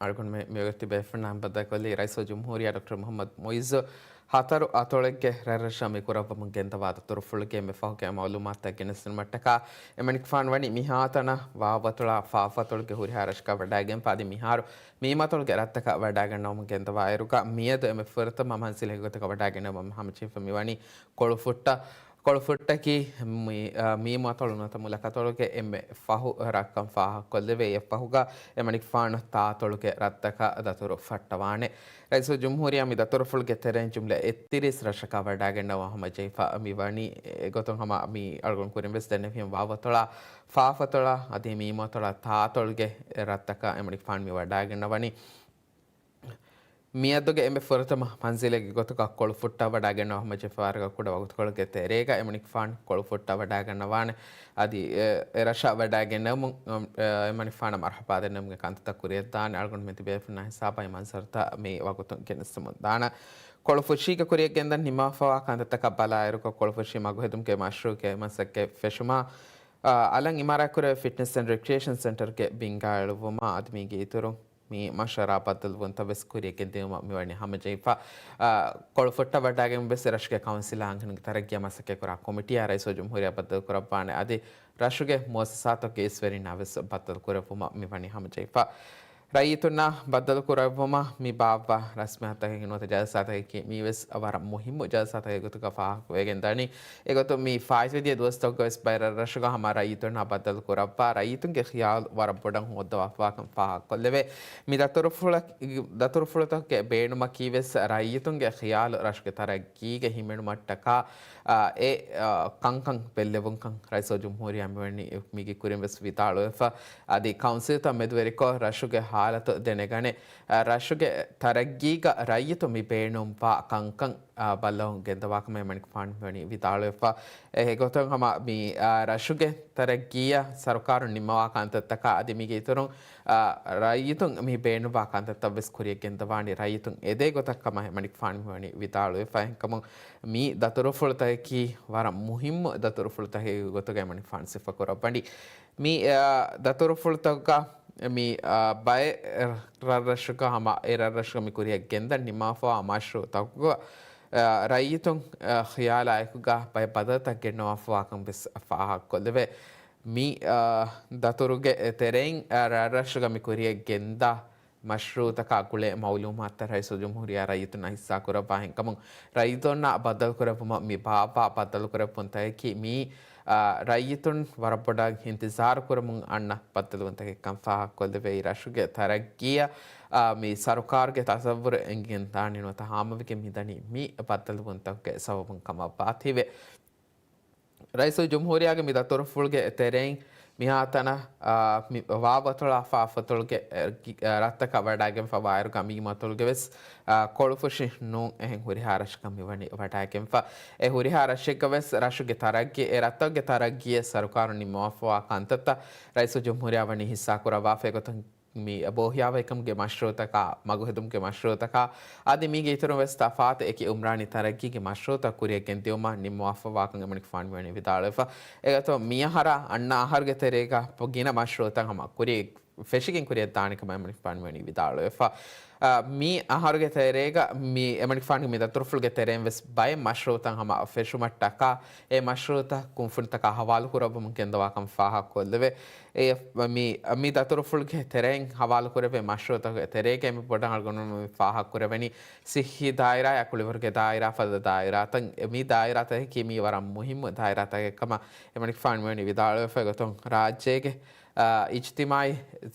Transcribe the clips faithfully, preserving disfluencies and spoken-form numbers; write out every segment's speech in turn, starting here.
އަޅުގަނޑުމެން މިވަގުތު ބޭފުޅުންނާ ހަމަ ބައްދަލުކޮށްލީ ރައީސުލްޖުމްހޫރިއްޔާ ޑޮކްޓަރ މުޙައްމަދު މުޢިއްޒު ހަތަރު އަތޮޅެއްގެ ރަށްރަށަށް މި ކުރައްވަމުން ގެންދަވާ ދަތުރުފުޅުގެ އެންމެ ފަހުގެ މަޢުލޫމާތުތައް ގެނެސްދިނުމަށްޓަކާ، އެމަނިކުފާނު ވަނީ މިހާތަނަށް ވާވަތޮޅާ ފާފަތޮޅުގެ ހުރިހާ ރަށަކަށް ވަޑައިގެންފަ އަދި މިހާރު މީމަތޮޅުގެ ރަށްތަކަށް ވަޑައިގަންނަވަމުން ގެންދަވާއިރުގަ، މިއަދު އެންމެ ފުރަތަމަ މަންޒިލެއްގެ ގޮތަކަށް ވަޑައިގަންނަވަމުން ހަމަޖެހިފަ މިވަނީ ކޮޅުފުއްޓަށް. ކޮޅުފުއްޓަކީ މި، އާ، މީމަތޮޅު ނުވަތަ މުލަކަތޮޅުގެ އެންމެ ފަހު ރަށްކަން ފާހަގަކޮށްލެވޭ. އެއަށްފަހުގަ އެމަނިކުފާނު ތާތޮޅުގެ ރަށްތަކަށް ދަތުރު ފައްޓަވާނެ. ރައީސުލްޖުމްހޫރިއްޔާ މި ދަތުރުފުޅުގެ ތެރެއިން ޖުމްލަ އެއްތިރީސް ރަށަކަށް ވަޑައިގަންނަވަން ހަމަޖެހިފަ މިވަނީ. އެގޮތުން ހަމަ މި އަޅުގަނޑު ކުރިން ވެސް ދެންނެވިހެން ވާވަތޮޅާ، ފާފަތޮޅާ އަދި މީމަތޮޅާ ތާތޮޅުގެ ރަށްތަކަށް އެމަނިކުފާނު މި ވަޑައިގަންނަވަނީ. މިއަދުގެ އެންމެ ފުރަތަމަ މަންޒިލެއްގެ ގޮތުގަ ކޮޅުފުއްޓަށް ވަޑައިގަންނަވާ ހަމަޖެހިފަ ވަރަކަށް ކުޑަ ވަގުތުކޮޅެއްގެ ތެރޭގަ އެމަނިކުފާނު ކޮޅުފުއްޓަށް ވަޑައިގަންނަވާނެ. އަދި އެ، އެ ރަށަށް ވަޑައިގެންނެވުމުން، އަ، އެމަނިކުފާނަށް މަރުޙަބާ ދެންނެވުމުގެ ކަންތައްތައް ކުރިއަށްދާނެ. އަޅުގަނޑު މެދު ބޭފުންނާ ހިސާބަށް މަންޒަރުތައް މި ވަގުތުން ގެނެސްދެމުންދާނަ. ކޮޅުފުށީގަ ކުރިއަށް ގެންދަން ނިންމާފަވާ ކަންތައްތަކަށް ބަލާއިރުގަ ކޮޅުފުށީ މަގުހެދުމުގެ މަޝްރޫޢުގެ މަސައްކަތް ފެށުމާ، އަ، އަލަށް އިމާރާތްކުރެވޭ ފިޓްނެސް އެންޑް ރެކްރިއޭޝަން ސެންޓަރުގެ ބިންގާ އެޅުއްވުމާ އަދި މީގެ އިތުރުން މި މަޝްވަރާ ބައްދަލުވުންތައް ވެސް ކުރިއަށް ގެންދިއުމަށް މިވަނީ ހަމަޖެހިފަ. އަ، ކޮޅުފުއްޓަށް ވަޑައިގެން ވެސް ރަށުގެ ކައުންސިލާ އަންހެނުންގެ ތަރައްގީއަށް މަސައްކަތްކުރާ ކޮމިޓީއާ ރައީސުލްޖުމްހޫރިއްޔާ ބައްދަލުކުރައްވާނެ. އަދި ރަށުގެ މުއައްސަސާތަކުގެ އިސްވެރިންނާ ވެސް ބައްދަލުކުރެއްވުމަށް މިވަނީ ހަމަޖެހިފަ. ރައްޔިތުންނާ ބައްދަލުކުރެއްވުމަށް މި ބާއްވާ ރަސްމި ހަތަކެއް ނުވަތަ ޖަލްސާތަކަކީ މީ ވެސް ވަރަށް މުހިއްމު ޖަލްސާތަކެއް ގޮތުގަ ފާހަގަވެގެން ދަނީ. އެގޮތުން މި ފާއިތުވެދިޔަ ދުވަސްތަކުގަ ވެސް ބައެއް ރަށުގަ ހަމަ ރައްޔިތުންނާ ބައްދަލުކުރައްވާ ރައްޔިތުންގެ ޚިޔާލު ވަރަށް ބޮޑަށް ހޯއްދަވާފަވާކަން ފާހަގަކޮށްލެވޭ. މި ދަތުރުފުޅަ-، ދަތުރުފުޅުތަކުގެ ބޭނުމަކީ ވެސް ރައްޔިތުންގެ ޚިޔާލު ރަށުގެ ތަރައްގީގެ ހިމެނުމަށްޓަކާ، އާ، އެ، އާ، ކަންކަން ބެއްލެވުންކަން ރައީސުލްޖުމްހޫރިއްޔާ މިވަނީ މީގެ ކުރިން ވެސް ވިދާޅުވެފަ. އަދި ކައުންސިލްތައް މެދުވެރިކޮށް ރަށުގެ ހާލަތު ދެނެގަނެ، އާ، ރަށުގެ ތަރައްގީގަ ރައްޔިތު މި ބޭނުންވާ ކަންކަން، އާ، ބައްލަވަން ގެންދަވާކަމަށް އެމަނިކުފާނު މިވަނީ ވިދާޅުވެފަ. އެ ގޮތުން ހަމަ މި، އާ، ރަށުގެ ތަރައްގީއަށް ސަރުކާރުން ނިންމަވާ ކަންތައްތަކާ އަދި މީގެ އިތުރުން، އާ، ރައްޔިތުން މި ބޭނުންވާ ކަންތައްތައް ވެސް ކުރިއަށް ގެންދަވާނީ ރައްޔިތުން އެދޭ ގޮތަށް ކަމަށް އެމަނިކުފާނު މިވަނީ ވިދާޅުވެފަ. އެހެންކަމުން މި ދަތުރުފުޅުތަކަކީ ވަރަށް މުހިއްމު ދަތުރުފުޅުތަކެއް ގޮތުގައި އެމަނިކުފާނު ސިފަކުރައްވަނީ. މި، އާ، ދަތުރުފުޅުތަކުގަ މި، އާ، ބައެއް ރަށްރަށުގަ ހަމަ އެ ރަށްރަށުގަ މި ކުރިއަށް ގެންދަން ނިންމާފަވާ މަޝްރޫޢުތަކުގަ، އާ، ރައްޔިތުން، އާ، ޚިޔާލާއެކުގަ ބައެއް ބަދަލުތައް ގެންނަވާފަވާކަން ވެސް ފާހަގަކޮށްލެވޭ. މި، އާ، ދަތުރުގެ ތެރެއިން، އާ، ރަށްރަށުގަ މި ކުރިއަށް ގެންދާ މަޝްރޫޢުތަކާ ގުޅޭ މައުލޫމާތުތައް ރައީސުލްޖުމްހޫރިއްޔާ ރައްޔިތުންނަށް ހިއްސާކުރައްވާ ހެންކަމުން، ރައްޔިތުންނާ ބައްދަލުކުރެއްވުމަށް މި ބާއްވާ ބައްދަލުކުރެއްވުންތަކަކީ މީ، އާ، ރައްޔިތުން ވަރަށް ބޮޑަށް އިންތިޒާރު ކުރަމުން އަންނަ ބައްދަލުވުންތަކެއްކަން ފާހަގަކޮށްލެވޭ. ރަށުގެ ތަރައްގީއަށް، އާ، މި ސަރުކާރުގެ ތަސައްވުރު އެނގިގެން ދާނެ ނުވަތަ ހާމަވެގެން މިދަނީ މި ބައްދަލުވުންތަކުގެ ސަބަބުން ކަމަށްވާތީވެ. ރައީސުލްޖުމްހޫރިއްޔާގެ މި ދަތުރުފުޅުގެ ތެރެއިން މިހާތަނަށް، އާ، މި ވާވަތޮޅާ ފާފަތޮޅުގެ، އެ، ގި-، އެ، ރަށްތަކަށް ވަޑައިގެންފަ ވާއިރުގަ މީމަތޮޅުގެ ވެސް، އާ، ކޮޅުފުށި ނޫން އެހެން ހުރިހާ ރަށަކަށް މިވަނީ ވަޑައިގެންފަ. އެ ހުރިހާ ރަށެއްގަ ވެސް ރަށުގެ ތަރައްގީ، އެ ރަށްތަކުގެ ތަރައްގީއަށް ސަރުކާރުން ނިންމަވާފަވާ ކަންތައްތައް ރައީސުލްޖުމްހޫރިއްޔާ ވަނީ ހިއްސާކުރައްވާފައި ގޮތުން މި ބޯހިޔާވަހިކަމުގެ މަޝްރޫޢުތަކާ، މަގުހެދުމުގެ މަޝްރޫޢުތަކާ، އަދި މީގެ އިތުރުން ވެސް ތަފާތު އެކި އުމްރާނީ ތަރައްގީގެ މަޝްރޫޢުތައް ކުރިއަށް ގެންދިއުމަށް ނިންމަވާފަވާކަން އެމަނިކުފާނު މިވަނީ ވިދާޅުވެފަ. އެގޮތުން މިއަހަރާ އަންނަ އަހަރުގެ ތެރޭގަ ގިނަ މަޝްރޫޢުތައް ހަމަ ކުރިއަށް ފެށިގެން ކުރިއަށް ދާނެ ކަމަށް އެމަނިކުފާނު މިވަނީ ވިދާޅުވެފަ. އަ، މި އަހަރުގެ ތެރޭގަ މި އެމަނިކުފާނުގެ މި ދަތުރުފުޅުގެ ތެރެއިން ވެސް ބައެއް މަޝްރޫޢުތައް ހަމަ ފެށުމަށްޓަކާ އެ މަޝްރޫޢުތައް ކުންފުނިތަކާ ހަވާލުކުރައްވަމުން ގެންދަވާކަން ފާހަގަކޮށްލެވޭ. އެ މި، މި ދަތުރުފުޅުގެ ތެރެއިން ހަވާލުކުރެވޭ މަޝްރޫޢުތަކުގެ ތެރޭގައި މި ބޮޑަށް އަޅުގަނޑު މި ފާހަގަކުރެވެނީ ސިއްހީ ދާއިރާއާ ކުޅިވަރުގެ ދާއިރާ ފަދަ ދާއިރާތައް. މި ދާއިރާތަކަކީ މީ ވަރަށް މުހިއްމު ދާއިރާތަކެއް ކަމަށް އެމަނިކުފާނު މިވަނީ ވިދާޅުވެފަ. އެގޮތުން ރާއްޖޭގެ، އާ، އިޖްތިމާޢީ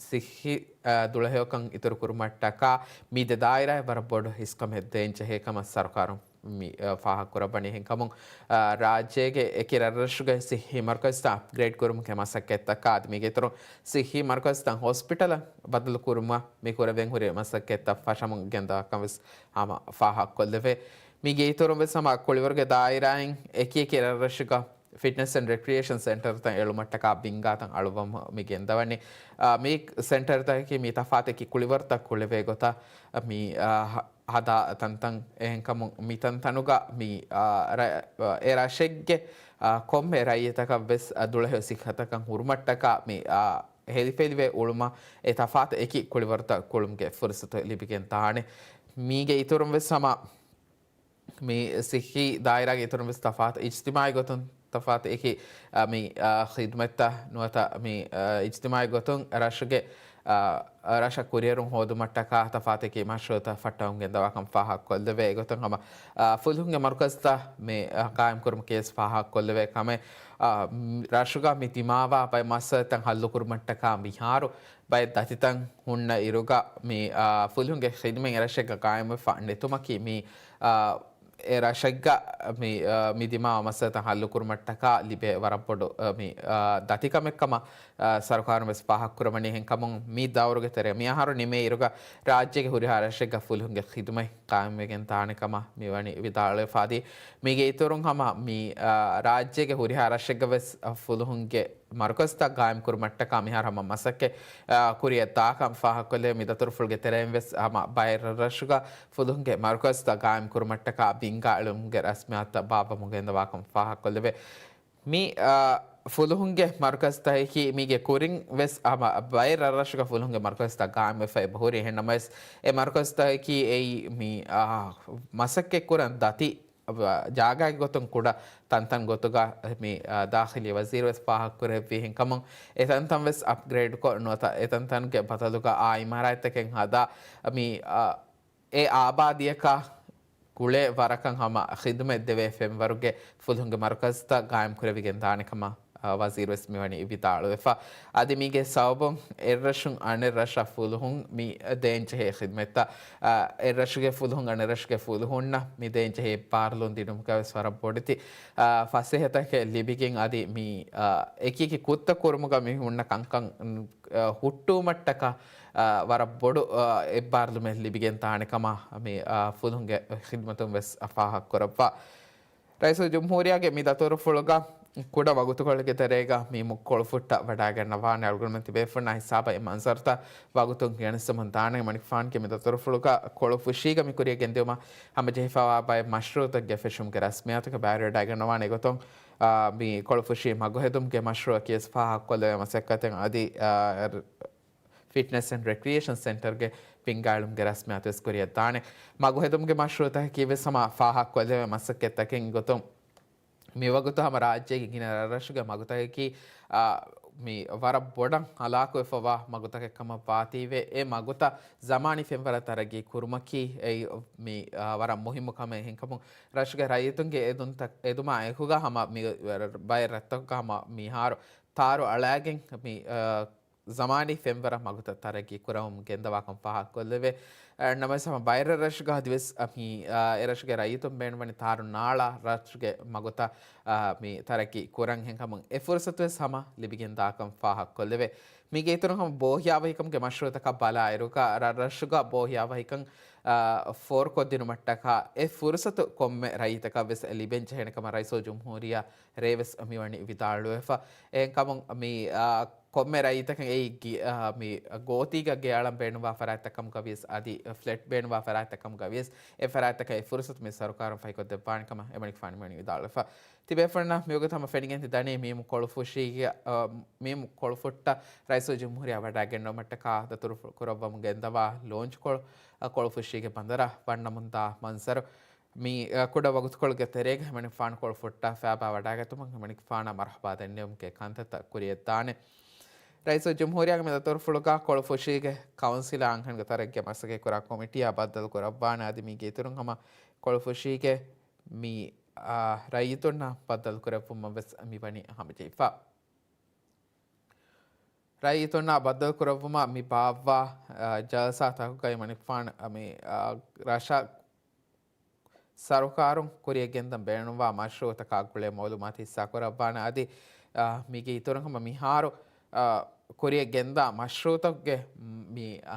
ސިއްހީ، އާ، ދުޅަހެޔޮކަން އިތުރުކުރުމަށްޓަކާ މި ދެ ދާއިރާއަށް ވަރަށް ބޮޑު ހިސްކަމެއް ދޭން ޖެހޭ ކަމަށް ސަރުކާރުން މި، އަ، ފާހަގަކުރައްވަނީ. އެހެންކަމުން، އަ، ރާއްޖޭގެ އެކި ރަށްރަށުގެ ސިއްހީ މަރުކަޒުތައް އަޕްގްރޭޑް ކުރުމުގެ މަސައްކަތްތަކާ އަދި މީގެ އިތުރުން ސިއްހީ މަރުކަޒުތައް ހޮސްޕިޓަލަށް ބަދަލު ކުރުމަށް މި ކުރެވެން ހުރި މަސައްކަތްތައް ފަށަމުން ގެންދަވާކަން ވެސް ހަމަ ފާހަގަކޮށްލެވޭ. މީގެ އިތުރުން ވެސް ހަމަ ކުޅިވަރުގެ ދާއިރާއިން އެކި އެކި ރަށްރަށުގަ ފިޓްނަސް އެންޑް ރެކްރިއޭޝަން ސެންޓަރުތައް އެޅުމަށްޓަކާ ބިންގާތައް އަޅުއްވަމުން މި ގެންދަވަނީ. އާ، މި ސެންޓަރުތަކަކީ މި ތަފާތު އެކި ކުޅިވަރުތައް ކުޅެވޭ ގޮތަށް މި، އާ، ހަ-، ހަދާ ތަންތަން. އެހެންކަމުން މި ތަންތަނުގަ މި، އާ، ރަ-، އެ ރަށެއްގެ، އާ، ކޮންމެ ރައްޔިތަކަށް ވެސް، އާ، ދުޅަހެޔޮ ސިއްހަތަކަށް ހުރުމަށްޓަކާ މި، އާ، ހެލިފެލިވެ އުޅުމަށް އެ ތަފާތު އެކި ކުޅިވަރުތައް ކުޅުމުގެ ފުރުސަތު ލިބިގެން ދާނެ. މީގެ އިތުރުން ވެސް ހަމަ މި ސިއްހީ ދާއިރާގެ އިތުރުން ވެސް ތަފާތު އިޖްތިމާޢީ ގޮތުން ތަފާތު އެކި، އަ، މި، އަ، ޚިދުމަތްތައް ނުވަތަ މި، އަ، އިޖްތިމާޢީ ގޮތުން ރަށުގެ، އަ، ރަށަށް ކުރިއެރުން ހޯދުމަށްޓަކާ ތަފާތު އެކި މަޝްރޫޢުތައް ފައްޓަވަމުން ގެންދަވާކަން ފާހަގަކޮށްލެވޭ. އެގޮތުން ހަމަ، އަ، ފުލުހުންގެ މަރުކަޒުތައް މި، އަ، ޤާއިމްކުރުމަކީ ވެސް ފާހަގަކޮށްލެވޭ ކަމެއް. އަ، މް، ރަށުގަ މި ދިމާވާ ބައެއް މައްސަލަތައް ހައްލުކުރުމަށްޓަކާ މިހާރު ބައެއް ދަތިތައް ހުންނަ އިރުގަ މި، އާ، ފުލުހުންގެ ޚިދުމަތް އެރަށެއްގަ ޤާއިމުވެފަ ނެތުމަކީ މި، އާ، އެ ރަށެއްގަ މި، އާ، މި ދިމާވާ މައްސަލަތައް ހައްލުކުރުމަށްޓަކާ ލިބޭ ވަރަށް ބޮޑު، އާ، މި، އާ، ދަތިކަމެއްކަމަށް، އާ، ސަރުކާރުން ވެސް ފާހަގަކުރަމަނީ. އެހެންކަމުން މި ދައުރުގެ ތެރޭ މިއަހަރު ނިމޭ އިރުގަ ރާއްޖޭގެ ހުރިހާ ރަށެއްގަ ފުލުހުންގެ ޚިދުމަތް ޤާއިމްވެގެން ދާނެ ކަމަށް މިވަނީ ވިދާޅުވެފަ. އަދި މީގެ އިތުރުން ހަމަ މި، އާ، ރާއްޖޭގެ ހުރިހާ ރަށެއްގަ ވެސް، އާ، ފުލުހުންގެ މަރުކަޒުތައް ގާއިމްކުރުމަށްޓަކާ މިހާރު ހަމަ މަސައްކަތް، އާ، ކުރިއަށް ދާކަން ފާހަގަކޮށްލެވޭ. މި ދަތުރުފުޅުގެ ތެރެއިން ވެސް ހަމަ ބައެއް ރަށްރަށުގަ ފުލުހުންގެ މަރުކަޒުތައް ގާއިމްކުރުމަށްޓަކާ ބިންގާއެޅުމުގެ ރަސްމިއްޔާތުތައް ބާއްވަމުން ގެންދަވާކަން ފާހަގަކޮށްލެވޭ. މި، އާ، ފުލުހުންގެ މަރުކަޒުތަކަކީ މީގެ ކުރިން ވެސް ހަމަ ބައެއް ރަށްރަށުގަ ފުލުހުންގެ މަރުކަޒުތައް ގާއިމްވެފަ އެބަހުރި. އެހެންނަމަވެސް އެ މަރުކަޒުތަކަކީ އެއީ މި، އާ، މަސައްކަތްކުރަން ދަތި ޖާގައިގެ ގޮތުން ކުޑަ ތަންތަން ގޮތުގަ މި، އާ، ދާޚިލީ ވަޒީރު ވެސް ފާހަގަކުރެއްވި ހެންކަމުން، އެ ތަންތަން ވެސް އަޕްގްރޭޑްކޮށް ނުވަތަ އެ ތަންތަންގެ ބަދަލުގަ އާ އިމާރާތްތަކެއް ހަދާ، މި، އާ، އެ އާބާދީއަކާ ގުޅޭ ވަރަކަށް ހަމަ ޚިދުމަތް ދެވޭ ފެންވަރުގެ ފުލުހުންގެ މަރުކަޒުތައް ގާއިމްކުރެވިގެން ދާނެ ކަމަށް އާ، ވަޒީރު ވެސް މިވަނީ ވިދާޅުވެފަ. އަދި މީގެ ސަބަބުން އެއްރަށުން އަނެއްރަށަށް ފުލުހުން މި ދޭންޖެހޭ ޚިދުމަތްތައް، އާ، އެއްރަށުގެ ފުލުހުން އަނެއްރަށުގެ ފުލުހުންނަށް މި ދޭންޖެހޭ އެއްބާރުލުން ދިނުމުގަ ވެސް ވަރަށް ބޮޑެތި، އާ، ފަސޭހަތަކެއް ލިބިގެން އަދި މި، އާ، އެކިއެކި ކުށްތައް ކުރުމުގަ މި ހުންނަ ކަންކަން، އާ، ހުއްޓުވުމަށްޓަކާ، އާ، ވަރަށް ބޮޑު، އާ، އެއްބާރުލުމެއް ލިބިގެން ދާނެ ކަމަށް މި، އާ، ފުލުހުންގެ ޚިދުމަތުން ވެސް ފާހަގަކުރައްވާ. ރައީސުލްޖުމްހޫރިއްޔާގެ މި ދަތުރުފުޅުގަ ކުޑަ ވަގުތުކޮޅެއްގެ ތެރޭގަ މީމު ކޮޅުފުއްޓަށް ވަޑައިގަންނަވާނެ. އަޅުގަނޑުމެން ތިބޭފުޅުންނާ ހިސާބަށް އެ މަންޒަރުތައް ވަގުތުން ގެނެސްދެމުން ދާނެ. އެމަނިކުފާނުގެ މި ދަތުރުފުޅުގަ ކޮޅުފުށީގަ މި ކުރިއަށް ގެންދިއުމަށް ހަމަޖެހިފައިވާ ބައެއް މަޝްރޫޢުތަކުގެ ފެށުމުގެ ރަސްމިއްޔާތުގެ ބައިވެރިވަޑައިގަންނަވާނެ. އެގޮތުން، އާ، މި ކޮޅުފުށީ މަގުހެދުމުގެ މަޝްރޫޢަކީ ވެސް ފާހަގަކޮށްލެވޭ މަސައްކަތެއް އަދި، އާ، ފިޓްނެސް އެންޑް ރެކްރިއޭޝަން ސެންޓަރގެ ބިންގާއެޅުމުގެ ރަސްމިއްޔާތު ވެސް ކުރިއަށް ދާނެ. މަގުހެދުމުގެ މަޝްރޫޢުތަކަކީ ވެސް ހަމަ ފާހަގަކޮށްލެވޭ މަސައްކަތްތަކެއް ގޮތުން، މިވަގުތު ހަމަ ރާއްޖޭގެ ގިނަ ރަށްރަށުގެ މަގުތަކަކީ، އާ، މި ވަރަށް ބޮޑަށް ހަލާކުވެފަވާ މަގުތަކެއް ކަމަށް ވާތީވެ، އެ މަގުތައް ޒަމާނީ ފެންވަރަށް ތަރައްގީ ކުރުމަކީ އެއީ މި، އާ، ވަރަށް މުހިއްމު ކަމެއް. އެހެންކަމުން ރަށުގެ ރައްޔިތުންގެ އެދުންތައް، އެދުމާ އެކުގަ ހަމަ މި ބައެއް ރަށްތަކުގަ ހަމަ މިހާރު ތާރު އަޅާގެން މި، އާ، ޒަމާނީ ފެންވަރަށް މަގުތައް ތަރައްގީ ކުރަމުން ގެންދަވާކަން ފާހަގަކޮށްލެވޭ. އަ، ނަމަވެސް ހަމަ ބައެއް ރަށްރަށުގަ އަދިވެސް، އަ، މި، އާ، އެ ރަށުގެ ރައްޔިތުން ބޭނުންވަނީ ތާރު ނާޅާ ރަށުގެ މަގުތައް، އާ، މި ތަރައްގީ ކުރަން. ހެންކަމުން އެ ފުރުސަތު ވެސް ހަމަ ލިބިގެން ދާކަން ފާހަގަކޮށްލެވޭ. މީގެ އިތުރުން ހަމަ ބޯހިޔާވަހިކަމުގެ މަޝްރޫޢުތަކަށް ބަލާއިރުގަ ރަށްރަށުގަ ބޯހިޔާވަހިކަން، އާ، ފޯރުކޮށްދިނުމަށްޓަކާ އެ ފުރުސަތު ކޮންމެ ރައްޔިތަކަށް ވެސް ލިބެން ޖެހޭނެ ކަމަށް ރައީސުލްޖުމްހޫރިއްޔާ ރޭވެސް މިވަނީ ވިދާޅުވެފަ. އެހެންކަމުން މި، އާ، ކޮންމެ ރައްޔިތަކަށް އެއީ ގި-، އާ، މި ގޯތީގަ ގެއަޅަން ބޭނުންވާ ފަރާތްތައް ކަމުގަވިޔަސް އަދި ފްލެޓް ބޭނުންވާ ފަރާތްތައް ކަމުގަވިޔަސް އެ ފަރާތްތަކަށް އެ ފުރުސަތު މި ސަރުކާރުން ފަހިކޮށްދެއްވާނެ ކަމަށް އެމަނިކުފާނު މިވަނީ ވިދާޅުވެފަ. ތިބޭފުޅުންނަށް މިވަގުތު ހަމަ ފެނިގެން ދަނީ މީމު ކޮޅުފުށީގެ، އާ، މީމު ކޮޅުފުއްޓަށް ރައީސުލްޖުމްހޫރިއްޔާ ވަޑައިގެންނެވުމަށްޓަކާ ދަތުރުފުޅު ކުރައްވަމުން ގެންދަވާ ލޯންޗްކޮޅު، އާ، ކޮޅުފުށީގެ ބަނދަރަށް ވަންނަމުންދާ މަންޒަރު. މި، އަ، ކުޑަ ވަގުތުކޮޅުގެ ތެރޭގަ އެމަނިކުފާނު ކޮޅުފުއްޓަށް ފައިބާ ވަޑައިގަތުމަށް އެމަނިކުފާނަށް މަރުޙަބާ ދެންނެވުމުގެ ކަންތައްތައް ކުރިއަށްދާނެ. ރައީސުލްޖުމްހޫރިއްޔާގެ މި ދަތުރުފުޅުގަ ކޮޅުފުށީގެ ކައުންސިލާ އަންހެންގެ ތަރައްގީއަށް މަސައްކަތްކުރާ ކޮމިޓީއާ ބައްދަލުކުރައްވާނެ. އަދި މީގެ އިތުރުން ހަމަ ކޮޅުފުށީގެ މި، އާ، ރައްޔިތުންނަށް ބައްދަލުކުރެއްވުމަށް ވެސް މިވަނީ ހަމަޖެހިފަ. ރައްޔިތުންނާ ބައްދަލުކުރެއްވުމަށް މި ބާއްވާ، އާ، ޖަލްސާތަކުގައި އެމަނިކުފާނު މި، އާ، ރަށަށް ސަރުކާރުން ކުރިއަށް ގެންދަން ބޭނުންވާ މަޝްރޫޢުތަކާ ގުޅޭ މައުލޫމާތު ހިއްސާކުރައްވާނެ. އަދި، އާ، މީގެ އިތުރުން ހަމަ މިހާރު، އާ، ކުރިއަށް ގެންދާ މަޝްރޫޢުތަކުގެ މި، އާ،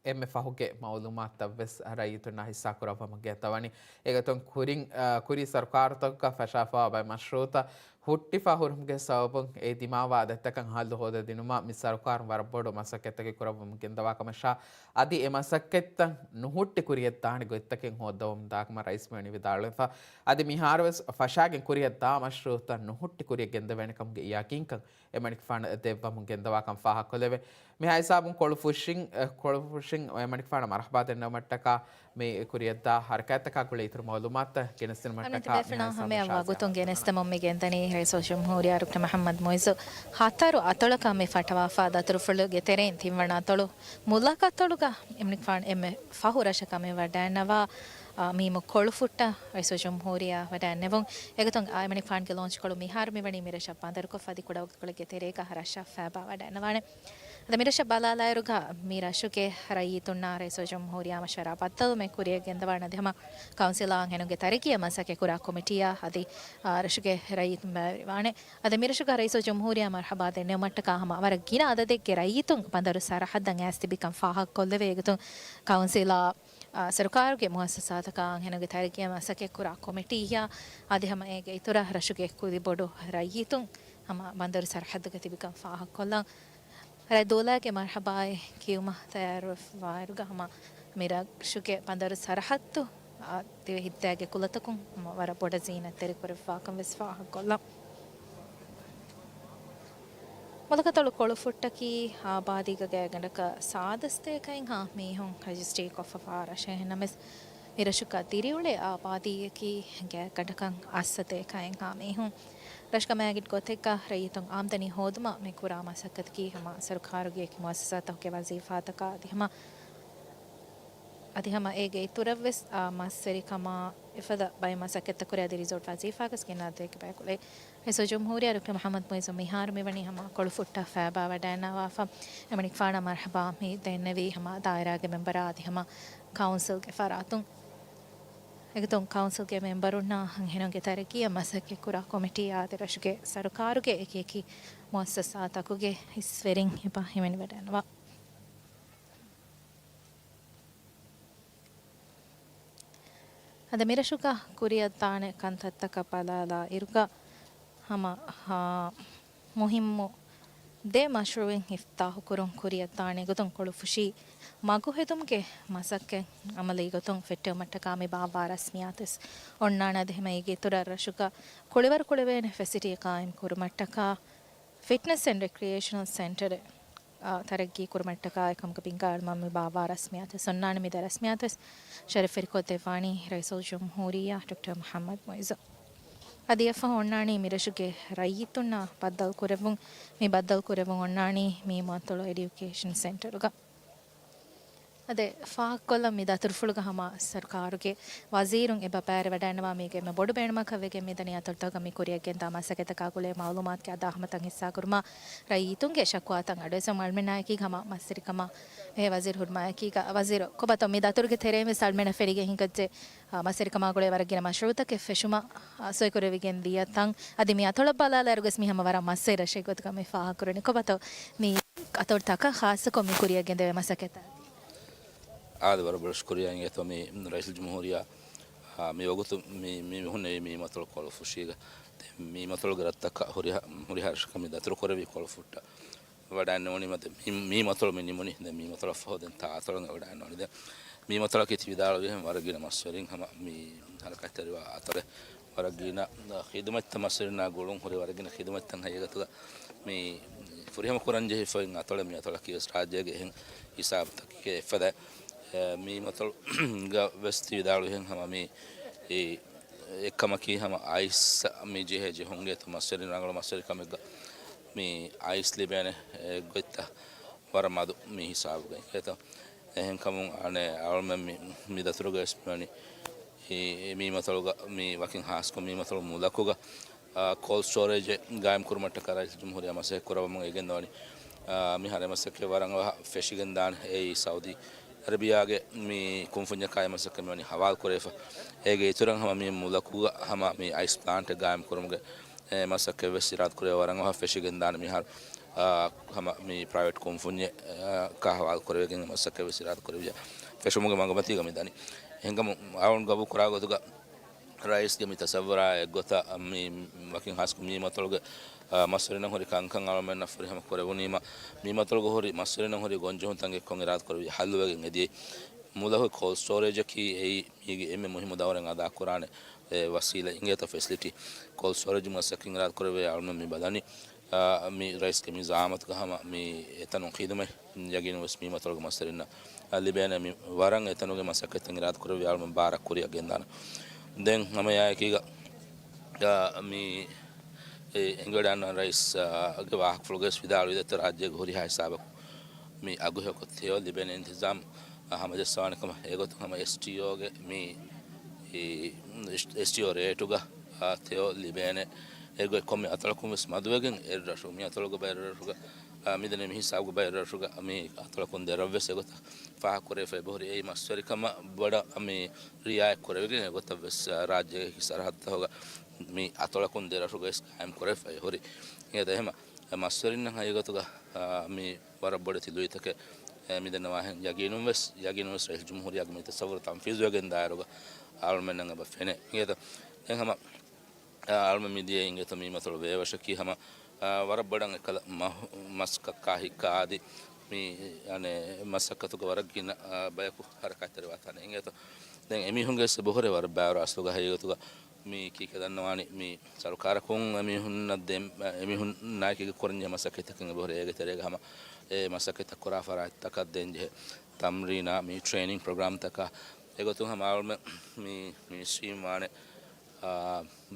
އެންމެ ފަހުގެ މައުލޫމާތުތައް ވެސް ރައްޔިތުންނާ ހިއްސާކުރައްވަމުން ގެންދަވަނީ. އެގޮތުން ކުރިން، އާ، ކުރީ ސަރުކާރުތަކުގަ ފަށާފަވާ ބައެއް މަޝްރޫޢުތައް ހުއްޓިފަ ހުރުމުގެ ސަބަބުން އެ ދިމާވާ ދަތިތަކަށް ހައްލު ހޯދަދިނުމަށް މި ސަރުކާރުން ވަރަށް ބޮޑު މަސައްކަތްތަކެއް ކުރައްވަމުން ގެންދަވާ ކަމަށާ، އަދި އެ މަސައްކަތްތައް ނުހުއްޓި ކުރިޔަށްދާނެ ގޮތްތަކެއް ހޯއްދަވަމުން ދާކަމަށް ރައީސް މިވަނީ ވިދާޅުވެފަ. އަދި މިހާރުވެސް ފަށާގެން ކުރިޔަށްދާ މަޝްރޫއުތައް ނުހުއްޓި ކުރިޔަށް ގެންދަވޭނެ ކަމުގެ ޔަގީންކަން އެމަނިކުފާނަށް ދެއްވަމުން ގެންދަވާކަން ފާހަގަކޮށްލެވޭ. މިހާ ހިސާބުން ކޮޅުފުށިން، އެ، ކޮޅުފުށިން އެމަނިކުފާނަށް މަރުޙަބާ ދެންނެވުމަށްޓަކާ މި ކުރިޔަށްދާ ހަރަކާތްތަކާ ގުޅޭ އިތުރު މައުލޫމާތުތައް ގެނެސްދިނުމަށްޓަކާ އަންތި ބޭފުޅާ ހަމަޔަށް ވަގުތުން ގެނެސްދެމުން މި ގެންދަނީ ރައީސުލްޖުމްހޫރިއްޔާ ޑޮކްޓަރ މުޙައްމަދު މުޢިއްޒު ހަތަރު އަތޮޅަކަށް މި ފައްޓަވާފަ ދަތުރުފުޅުގެ ތެރެއިން ތިންވަނަ އަތޮޅު މުލަކަތޮޅުގަ އެމަނިކުފާނު އެންމެ ފަހު ރަށަކަށް މި ވަޑައިންނަވާ، އާ، މީމު ކޮޅުފުއްޓަށް ރައީސުލްޖުމްހޫރިއްޔާ ވަޑައިންނެވުން. އެގޮތުން އާ، އެމަނިކުފާނުގެ ލޯންޗްކޮޅު މިހާރު މިވަނީ މިރަށަށް ބަނދަރުކޮށްފަ އަދި ކުޑަ ވަގުތުކޮޅެއްގެ ތެރޭގަ ރަށަށް ފައިބާ ވަޑައިންނަވާނެ. އަދި މިރަށަށް ބަލާލާއިރުގަ މި ރަށުގެ ރައްޔިތުންނާ ރައީސުލްޖުމްހޫރިއްޔާ މަޝްވަރާ ބައްދަލުވުމެއް ކުރިޔަށް ގެންދަވާނެ. އަދި ހަމަ ކައުންސިލާ އަންހެނުންގެ ތަރައްގީއަށް މަސައްކަތް ކުރާ ކޮމިޓީއާ އަދި، އާ، ރަށުގެ ރައްޔިތުން ބައިވެރިވާނެ. އަދި މިރަށުގަ ރައީސުލްޖުމްހޫރިއްޔާ މަރުޙަބާ ދެންނެވުމަށްޓަކާ ހަމަ ވަރަށް ގިނަ އަދަދެއްގެ ރައްޔިތުން ބަނދަރު ސަރަހައްދަށް އައިސް ތިބިކަން ފާހަގަކޮށްލެވޭ. އެގޮތުން ކައުންސިލާ، އާ، ސަރުކާރުގެ މުއައްސަސާތަކާ އަންހެނުންގެ ތަރައްގީއަށް މަސައްކަތް ކުރާ ކޮމިޓީއާ އަދި ހަމަ އޭގެ އިތުރަށް ރަށުގެ ކުދި ބޮޑު ރައްޔިތުން ހަމަ ބަނދަރު ސަރަހައްދުގަ ތިބިކަން ފާހަގަކޮށްލަން. ރައީސް ދުވަލާގެ މަރުޙަބާއެއް ކިޔުމަށް ތައްޔާރުވެފައިވާއިރުގަ ހަމަ މި ރަށުގެ ބަނދަރު ސަރަހައްދު، އާ، ދިވެހި ހިތާގެ ކުލަތަކުން ހަމަ ވަރަށް ބޮޑަށް ޒީނަތްތެރިކުރެވިފާކަން ވެސް ފާހަގަކޮށްލަން. މުލަކަތޮޅު ކޮޅުފުއްޓަކީ އާބާދީގަ ގާތްގަނޑަކަށް ސާދަ ސަތޭކައެއްހާ މީހުން ރަޖިސްޓްރީ ކޮށްފަވާ ރަށެއް. އެހެންނަމަވެސް، މި ރަށުގަ ދިރިއުޅޭ އާބާދީއަކީ ގާތްގަނޑަކަށް އަށް ސަތޭކައެއްހާ މީހުން. ރަށުގަ މާގިނަ ގޮތެއްގަ ރައްޔިތުން އާމްދަނީ ހޯދުމަށް މި ކުރާ މަސައްކަތަކީ ހަމަ ސަރުކާރުގެ އެކި މުއައްސަސާތަކުގެ ވަޒީފާތަކާ އަދި ހަމަ އަދި ހަމަ އޭގެ އިތުރަށްވެސް، އާ، މަސްވެރިކަމާ އެފަދަ ބައެއް މަސައްކަތްތައް ކުރޭ އަދި ރިސޯޓް ވަޒީފާގަސް ގިނަ އަދަދެއްގެ ބަޔަކު އުޅޭ. ރައީސުލްޖުމްހޫރިއްޔާ ޑޮކްޓަރ މުޙައްމަދު މުޢިއްޒު މިހާރު މިވަނީ ހަމަ ކޮޅުފުއްޓަށް ފައިބާ ވަޑައިންނަވާފަ، އެމަނިކުފާނަށް މަރުޙަބާ މި ދެންނެވީ ހަމަ ދާއިރާގެ މެންބަރާ އަދި ހަމަ ކައުންސިލްގެ ފަރާތުން. އެގޮތުން ކައުންސިލްގެ މެންބަރުންނާ އަންހެނުންގެ ތަރައްގީއަށް މަސައްކަތް ކުރާ ކޮމިޓީއާ އަދި ރަށުގެ ސަރުކާރުގެ އެކި އެކި މުއައްސަސާތަކުގެ އިސްވެރިން އެބަ ހިމެނިވަޑައިންނަވާ. އަދި މިރަށުގަ ކުރިއަށްދާނެ ކަންތައްތަކަށް ބަލާލާ އިރުގަ ހަމަ، ހާ، މުހިއްމު ދެ މަޝްރޫއެއް އިފްތިތާޙުކުރުން ކުރިއަށްދާނެ ގޮތުން ކޮޅުފުށީ މަގުހެދުމުގެ މަސައްކަތް އަމަލީ ގޮތުން ފެއްޓެވުމަށްޓަކާ މި ބާއްވާ ރަސްމިއްޔާތުވެސް އޮންނާނެ. އަދި ހަމަ އޭގެ އިތުރަށް ރަށުގަ ކުޅިވަރު ކުޅެވޭނެ ފެސިޓީ ޤާއިމް ކުރުމަށްޓަކާ ފިޓްނަސް އެންޑް ރެކްރިއޭޝަނަލް ސެންޓަރެއް އާ، ތަރައްގީ ކުރުމަށްޓަކާ އެކަމުގެ ބިންގާ އަޅުމަށް މި ބާއްވާ ރަސްމިއްޔާތުވެސް އޮންނާނެ. މި ދެ ރަސްމިއްޔާތުވެސް ޝަރަފްވެރިކޮށްދެއްވާނީ ރައީސުލްޖުމްހޫރިއްޔާ ޑޮކްޓަރ މުޙައްމަދު މުޢިއްޒު. އަދި އެއަށްފަހު އޮންނާނީ މިރަށުގެ ރައްޔިތުންނާ ބައްދަލުކުރެއްވުން. މި ބައްދަލުކުރެއްވުން އޮންނާނީ މީމުއަތޮޅު އެޑިއުކޭޝަން ސެންޓަރުގަ. އަދި ފާހަގަކޮށްލަން މި ދަތުރުފުޅުގަ ހަމަ ސަރުކާރުގެ ވަޒީރުން އެބަ ބައިވެރިވަޑައިންނަވާ މީގެ އެންމެ ބޮޑު ބޭނުމަކަށް ވެގެން މިދަނީ އަތޮޅުތަކުގަ މި ކުރިއަށްގެންދާ މަސައްކަތްތަކާ ގުޅޭ މައުލޫމާތުގެ އަދާހަމަތައް ހިއްސާކުރުމަށް ރައްޔިތުންގެ ޝަކުވާތައް އަޑުއެއްސަމުން އަޅުމެންނާއެކީގަ ހަމަ މަސްވެރިކަމާ ބެހޭ ވަޒީރު ހުރުމާއެކީގަ ވަޒީރު ކޮބާތޯ މި ދަތުރުގެ ތެރެއިން ވެސް އަޅުމެންނަށް ފެނިގެން ހިނގައްޖެ، އާ، މަސްވެރިކަމާ ގުޅޭ ވަރަށް ގިނަ މަޝްރޫއުތަކެއް ފެށުމަށް، އާ، ސޮއިކުރެވިގެން ދިޔަ ތަން. އަދި މި އަތޮޅަށް ބަލާލާއިރުގަސް މި ހަމަ ވަރަށް މަސްވެރި ރަށެއް ގޮތުގަ މި ފާހަގަކުރަނީ. ކޮބާތޯ މި އަތޮޅުތަކަށް ޚާއްޞަކޮށް މި ކުރިއަށް ގެންދެވޭ މަސައްކަތްތައް؟ އާދެ، ވަރަށް ބޮޑަށް ޝުކުރިއްޔާ އިނގޭތޯ މި ރައީސުލްޖުމްހޫރިއްޔާ، އާ، މި ވަގުތު މި، މި ހުންނެވީ މީމުއަތޮޅު ކޮޅުފުށީގަ. ދެން މީމުއަތޮޅުގެ ރަށްތަކަށް ހުރިހާ، ހުރިހާ ރަށަކަށް މި ދަތުރުކުރެއްވީ ކޮޅުފުއްޓަށް ވަޑައިންނެވުނީމަ ދެން މި، މީމުއަތޮޅު މި ނިމުނީ. ދެން މީމުއަތޮޅަށްފަހު ދެން ތާ އަތޮޅަށް ވަޑައިންނެވުނީ. ދެން މީމުއަތޮޅަކީ ތި ވިދާޅުވިހެން ވަރަށް ގިނަ މަސްވެރިން ހަމަ މި ހަރަކާތްތެރިވާ އަތޮޅެއް. ވަރަށް ގިނަ ޚިދުމަތްތައް މަސްވެރިންނާ ގުޅުން ހުރި ވަރަށް ގިނަ ޚިދުމަތްތައް ހައިގަތުގަ މި ފުރިހަމަ ކުރަންޖެހިފައި އަތޮޅެއް. މި އަތޮޅަކީ ވެސް ރާއްޖޭގެ އެހެން ހިސާބުތަކެއް އެފަދަ. އެ، މީމުއަތޮޅުގަ ވެސް ތި ވިދާޅުވިހެން ހަމަ މި އެއްކަމަކީ ހަމަ އައިސް މި ޖެހޭ ޖެހުންގެ ތު މަސްވެރިން ރަނގަޅު މަސްވެރިކަމެއްގަ މި އައިސް ލިބޭނެ، އެ، ގޮތްތައް ވަރަށް މަދު މި ހިސާބުގައި. އެތަ، އެހެންކަމުން އަނެއް އަޅުމެން މި، މި ދަތުރުގަ ވެސް މިވަނީ އެ، މީމުއަތޮޅުގަ މި ވަކިން ހާސްކޮށް މީމުއަތޮޅު މުލަކުގަ، އާ، ކޯލްޑް ސްޓޯރޭޖެއް ގާއިމް ކުރުމަށްޓަކާ ރައީސުލްޖުމްހޫރިއްޔާ މަސައްކަތް ކުރައްވަމުން އެ ގެންދަވަނީ. އާ، މިހާރު އެ މަސައްކަތް ވަރަށް އަވަހަށް ފެށިގެންދާނެ. އެއީ ސައުދީ އަރަބިޔާގެ މި ކުންފުންޏަކާ އެ މަސައްކަތް މިވަނީ ހަވާލު ކުރެވިފަ. އޭގެ އިތުރަށް ހަމަ މި މުލަކުގަ ހަމަ މި އައިސް ޕްލާންޓެއް ގާއިމް ކުރުމުގެ އެ މަސައްކަތް ވެސް އިރާދަ ކުރެވޭ. ވަރަށް އަވަހަށް ފެށިގެންދާނެ. މިހާރު، އާ، ހަމަ މި ޕްރައިވެޓް ކުންފުންޏެއް، އާ، ކާ ހަވާލު ކުރެވިގެން މަސައްކަތް ވެސް އިރާދަ ކުރެވިއްޖެ. ފެށުމުގެ މަގުމަތީގަ މި ދަނީ. އެހެންކަމުން އަޅުން ގަބޫ ކުރާ ގޮތުގަ ރައީސްގެ މި ތަސައްވަރާ އެއްގޮތަށް މި ވަކިން ހާސްކޮށް މީ މަތޮޅުގެ، އާ، މަސްވެރިންނަށް ހުރި ކަންކަން އަޅުމެންނަށް ފުރިހަމަ ކުރެވުނީމަ، މީ މަތޮޅުގަ ހުރި މަސްވެރިންނަށް ހުރި ގޮންޖެހުންތަކަށް އެއްކޮށް އިރާދަކުރެއްވިޔާ ހައްލުވެގެން އެދިޔައީ. މުލަކު ކޯލްޑް ސްޓޯރޭޖަކީ އެއީ މީގެ އެންމެ މުހިއްމު ދައުރެއް އަދާކުރާނެ، އެ، ވަސީލަ އިނގޭތޯ ފެސިލިޓީ. ކޯލްޑް ސްޓޯރޭޖު މަސައްކަތް އިރާދަކުރެއްވިޔާ އަޅުމެން މި ބަލަނީ، އާ، މި ރައީސްގެ މި ޒައާމަތުގަ ހަމަ މި އެތަނުން ޚިދުމަތް ޔަގީނުން ވެސް މީ މަތޮޅުގެ މަސްވެރިންނަށް ލިބޭނެ. މި ވަރަށް އެތަނުގެ މަސައްކަތްތައް އިރާދަކުރެއްވިޔާ އަޅުމެން ބާރަށް ކުރިއަށް ގެންދާނެ. ދެން ހަމައެއާއެކީގަ، އާ، މި އެ އެނގިވަޑައިގަންނަވާ ރައީސް، އާ، ގެ ވާހަކަފުޅުގަވެސް ވިދާޅުވި ދެއްތޯ ރާއްޖޭގެ ހުރިހާ ހިސާބަކު މި އަގުހެޔޮކޮށް ތެޔޮ ލިބޭނެ އިންތިޒާމް، އާ، ހަމަޖައްސަވާނެ ކަމަށް. އެގޮތުން ހަމަ އެސްޓީއޯގެ މި، އެސްޓީއޯ ރޭޓުގަ، އާ، ތެޔޮ ލިބޭނެ. އެގޮތް ކޮންމެ އަތޮޅަކުން ވެސް މަދުވެގެން އެއްރަށު، މި އަތޮޅުގަ ބައެއް ރަށުގަ، އާ، މިދެންނެވި މި ހިސާބުގަ ބައެއް ރަށުގަ މި އަތޮޅަކުން ދެ ރަށް ވެސް އެގޮތަށް ފާހަގަކުރެވިފައި އެބަހުރި. އެއީ މަސްވެރިކަމަށް ބޮޑަށް މި ރިއާޔަތް ކުރެވިގެން އެގޮތަށް ވެސް، އާ، ރާއްޖޭގެ ސަރަހައްދުތަކުގަ މި އަތޮޅަކުން ދެ ރަށުގައި ވެސް ޤާއިމް ކުރެވިފައި ހުރި. އެހެން މަސްވެރިންނަށް ހަގީގަތުގަ، އާ، މި ވަރަށް ބޮޑެތި ލުއިތަކެއް، އެ، މިދެންނެވި ވާހެން. ޔަގީނުން ވެސް، ޔަގީނުން ވެސް ރައީސް ޖުމްހޫރިއްޔާގެ މި ތަސައްވަރު ތަންފީޒުވެގެން ދާއިރުގަ އަޅުމެންނަށް އެބަ ފެނޭ. އިނގޭތޯ؟ ދެން ހަމަ، އާ، އަޅުމެން މިދިޔަ އިނގޭތޯ މީ މަތޮޅު ބޭވަށަކީ ހަމަ، އާ، ވަރަށް ބޮޑަށް އެކަލަ މަހު-، މަސައްކަތް ކާ ހިއްކާ އަދި މި، އަނެއް، މަސައްކަތުގަ ވަރަށް ގިނަ، އާ، ބަޔަކު ހަރަކާތްތެރިވާތާނެ. އިނގޭތޯ؟ ދެން އެމީހުންގެ ވެސް އެބަހުރޭ ވަރަށް ބާރު އަސްލުގަ ހަގީގަތުގަ މި ކީކޭ ދަންނަވާނީ މި ސަރުކާރަކުން އެމީހުންނަށް ދެން، އެމީހުންނާއެކީގަ ކުރަންޖެހޭ މަސައްކަތްތަކެއް އެބަހުރޭ. އޭގެ ތެރޭގަ ހަމަ އެ މަސައްކަތްތައް ކުރާ ފަރާތްތަކަށް ދޭންޖެހޭ ތަމްރީނާ މި ޓްރޭނިން ޕްރޮގްރާމްތަކާ އެގޮތުން ހަމަ އަޅުމެން މި މިނިސްޓްރީން ވާނެ، އާ،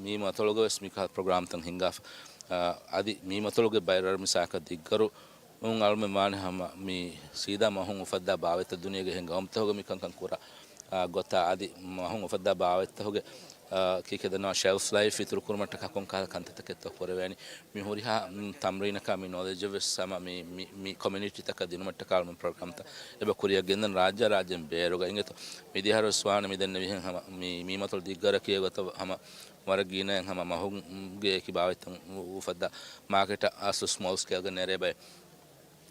މި މަތޮޅުގަ ވެސް މިކަހަލަ ޕްރޮގްރާމްތައް ހިންގާފަ، އާ، އަދި މި މަތޮޅުގެ ބައެއް ރަށް މިސާލަކަށް ދިއްގަރު އުން އަޅުމެން ވާނެ ހަމަ މި ސީދާ މަހުން އުފައްދާ ބާވަތްތައް ދުނިޔޭގެ އެހެން ގައުމުތަކުގަ މި ކަންކަން ކުރާ، އާ، ގޮތާ އަދި މަހުން އުފައްދާ ބާވަތްތަކުގެ، އާ، ކީކޭ ދަންނަވާ ޝެލްފް ލައިފް އިތުރު ކުރުމަށްޓަކާ ކޮން ކަހަލަ ކަންތައްތަކެއްތޯ ކުރެވޭނީ. މި ހުރިހާ، މް، ތަމްރީނަކާ މި ނޮލެޖަށް ވެސް ހަމަ މި، މި، މި ކޮމިއުނިޓީތަކަށް ދިނުމަށްޓަކާ އަޅުމެން ޕްރޮގްރާމްތައް އެބަ ކުރިއަށް ގެންދަން ރާއްޖާ ރާއްޖޭން ބޭރުގަ އިނގޭތޯ. މިދިޔަ އަހަރު ވެސް ވާނެ މިދެންނެވިހެން ހަމަ މި، މީ މަތޮޅު ދިއްގަރަކީ އެގޮތަށް ހަމަ ވަރަށް ގިނައިން ހަމަ މަހުގެ އެކި ބާވަތްތައް އު-، އުފައްދާ މާކެޓަށް އަސްލު ސްމޯލް ސްކޭލްގަ ނެރޭ ބައެއް.